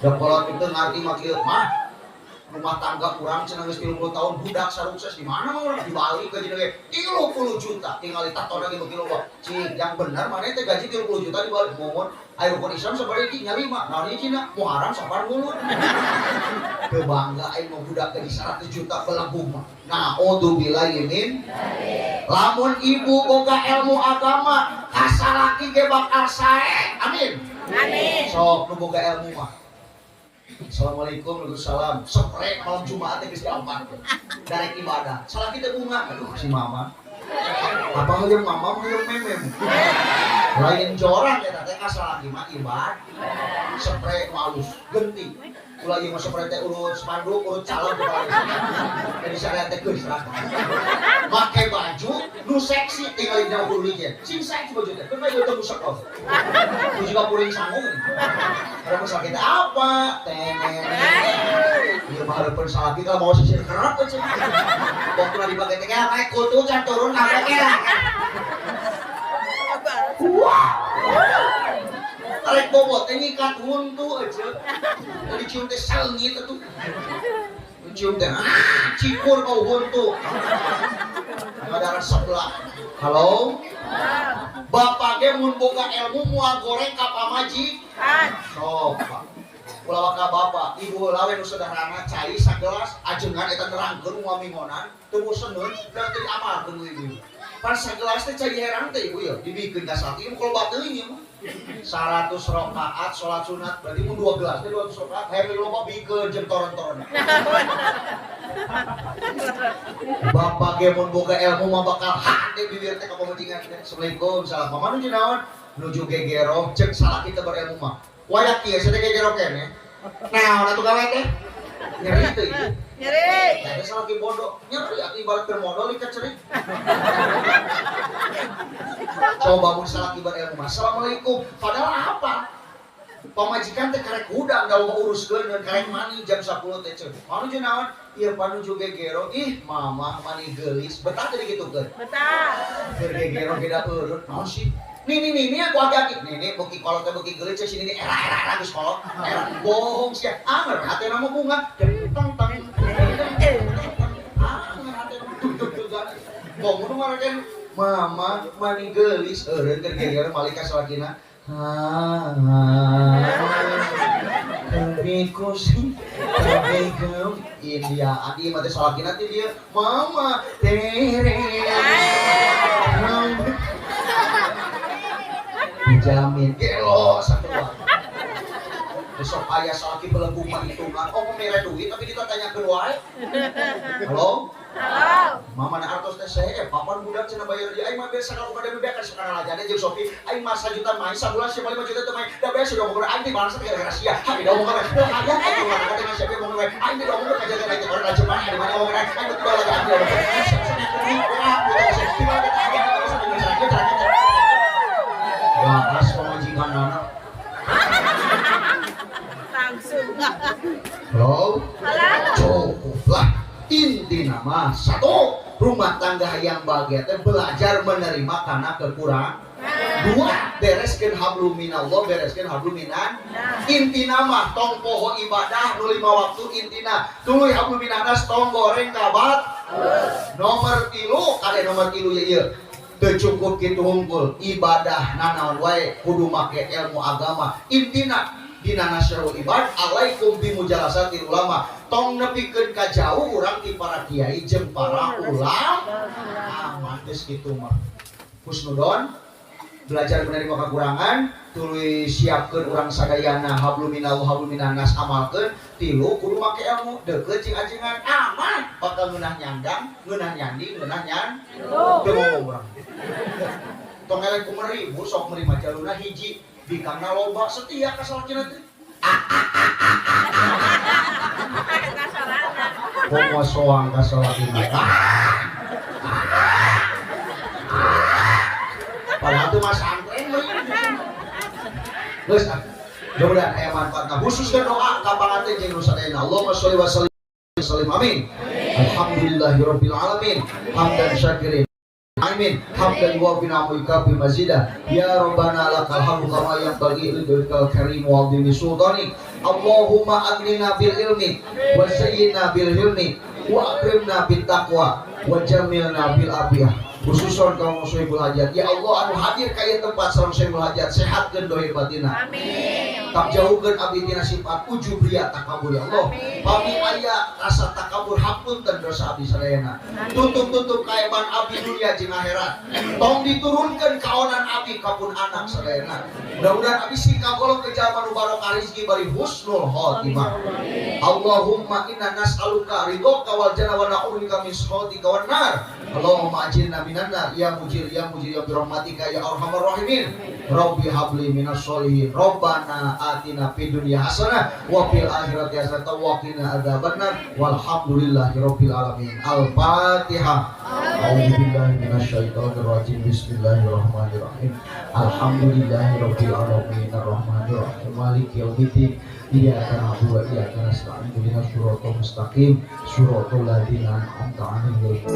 Da kolot itu ngarti mah kieu mah rumah tangga urang cenah geus 30 tahun budak sarukses di mana mah urang di Bali gaji ge 30 juta tinggal ditatona ge beuki loba. Cing yang benar mana teh gaji 30 juta di Bali mohon aya rukun Islam sabaraha hiji nya 5 naon hiji na Muharram Safar Mulud. Teu bangga aing mah budak gaji 100 juta belagu mah. Naudzubillahi min lamun ibu boga ilmu agama kasalaki ge bakal sae. Amin. Amin. Sok nu boga ilmu mah. Assalamualaikum waalaikumsalam. Sepre malam Jumat teh geus diamparkeun. Darek ibadah. Salaki teh bunga. Aduh si mama. Apa hoyong mama hoyong memem. Lain jorang eta teh kasalaki mah ibadah. Sepre nu alus, genti. Ulah ieu mah sepre teh urut spanduk, urut calon kepala. Jadi syariat teh geus lah. Make baju nu seksi tinggal dina ukur lijen. Sing seksi baju teh. Keun bae teu musek oh. Nu juga puring sanggung. Karena sakit apa? Tenene. Ieu mah hareupeun salaki kalau mau sisir kerap aja. Waktu lagi dipakai teh kayak kutu can turun kabeh kira. Wah. Tarik bobot teh nyikat huntu aja. Tadi cium teh saleungit atuh. Cium teh cikur bau huntu. Darah sebelah. Halo? Bapak ge mun boga ilmu moal goreng ka pamajikan. Sok, Pak. Ulah waka bapak, ibu heula we nu sederhana cai sagelas ajengan eta nerangkeun moal mingonan, teu boseneun da teu diamalkeun ku ibu. Pan sagelas teh cai herang teh ibu ya, dibikeun ka salaki ieu kalau teuing ieu mah. 100 rakaat salat sunat berarti mun 2 gelas teh 200 rakaat hayang loba bikeun jeung toron-toron. Bapak ge mun boga ilmu mah bakal hate bibir teh ka pamajikan teh. Assalamualaikum, salam. Mama nuju naon? Nuju gegero, cek salaki teh berilmu mah. Wayak kieu sia teh gegero keneh. Naon atuh gawe teh? Nyeri teu ieu. Nyeri. Teh salaki bodoh, nyeri atuh ibarat keur modal ikat cerik. Coba mun salaki berilmu mah. Assalamualaikum. Padahal apa? Pamajikan teh karek hudang da loba uruskeun dan karek mani jam 10 teh ceuk. Manuju naon? Ieu panuju gegero. Ih, mama mani geulis. Betah teh dikitukeun. Betah. Keur gegero ge da eureun. Naon sih? Nini nini aku aki-aki. Nini beuki kolot teh beuki geulis ceuk si nini era era era geus kolot. Era bohong sia. Anger hatena mah bunga. Teng teng. Anger hatena mah dug dug dug. Bohong nu mareken mama mani geulis eureun keur gegero malik ka salakina. India adi mah teh salakina teh dia mama tere dijamin gelo sakeluar besok ayah salaki belenggu mah hitungan oh mere duit tapi ditanyakeun wae. Halo? Halo. Mama na artos teh saya papan budak cenah bayar di aing mah biasa kalau pada bebeakan sekarang aja jeung Sofi aing mah sajuta main sabulan sia 5 juta teh main da beres sudah ngomong aing teh balas gara-gara sia ha beda omongan hayang aing mah kata teh sia ngomong we aing teh ngomong ka jaga aing orang aja mah di mana ngomong aing teh lagi aing ngomong. Wah, pamajikan anak. Langsung. Halo? Halo. Cukuplah. Inti nama satu, rumah tangga yang bahagia teh belajar menerima karena kekurangan. Dua, bereskeun hablum minallah, bereskeun hablum minan. Inti nama tong poho ibadah nu 5 waktu intina. Tuluy hablum minanas tong goreng kabat. Nomor 3, kade nomor 3 ye ieu. Teu cukup kitu hungkul ibadah nanaon wae kudu make ilmu agama. Intina dina nasrul ibad alaikum bimujalasatil ulama. Tong nepikeun ka jauh urang ti para kiai jeung para ulama. Aman geus kitu mah. Husnudon belajar menerima kekurangan, tuluy siapkeun urang sadayana hablum minallah hablum minannas amalkeun, tilu kudu make ilmu deukeut cing ajengan aman bakal ngeunah nyandang, ngeunah nyandi, ngeunah nyan. Teu ngomong urang. Tong eleh ku meri, bu sok meri mah jalurna hiji, bikangna loba setia ka salakina teh. Komo soang ka salakina. Padahal tuh mas antren meri. Geus ah. Mudah-mudahan aya manfaatna. Khususnya doa ka panganten jeung nu sadayana. Allahumma sholli wa sallim. Amin. Alhamdulillahirabbil alamin hamdan syakirin. Amin. Hamdan yuwafi ni'amahu wa yukafi mazidah. Ya Rabbana lakal hamdu kama yanbaghi li wajhikal karim wa 'azimi sultanik. Allahumma aghnina bil ilmi wa zayyinna bil hilmi wa akrimna bit taqwa wa jamilna bil afiyah. Khususon kaum sohibul hajat. Ya Allah, anu hadir ka ieu tempat sareng sohibul hajat, sehatkeun dohir batinna. Amin. Tak jauhkeun abdi tina sifat ujub, riya, takabur, ya Allah. Amin. Pami aya rasa takabur, hapunten dosa abdi sadayana. Tutup-tutup kaeban abdi dunia jeung akhirat. Tong diturunkeun kaonan abdi ka pun anak sadayana. Mudah-mudahan abdi sing kagolong ke jalma nu barokah rezeki bari husnul khotimah. Allahumma inna nas'aluka ridhoka wal jannah wa na'udzubika min sakhatika wan nar. Allahumma ajirna minan nar ya mujir ya mujir ya birahmatika ya arhamar rahimin. Rabbi habli minas sholihin. Rabbana atina fid dunya hasanah wa fil akhirati hasanah wa qina adzabannar. Walhamdulillahi rabbil alamin. Al-Fatihah. A'udzubillahi minasyaitonir rajim. Bismillahirrahmanirrahim. Alhamdulillahi rabbil alamin arrahmanir rahim maliki yaumiddin. Iyyaka na'budu wa iyyaka nasta'in. Ihdinas siratal mustaqim. Siratal ladzina an'amta 'alaihim.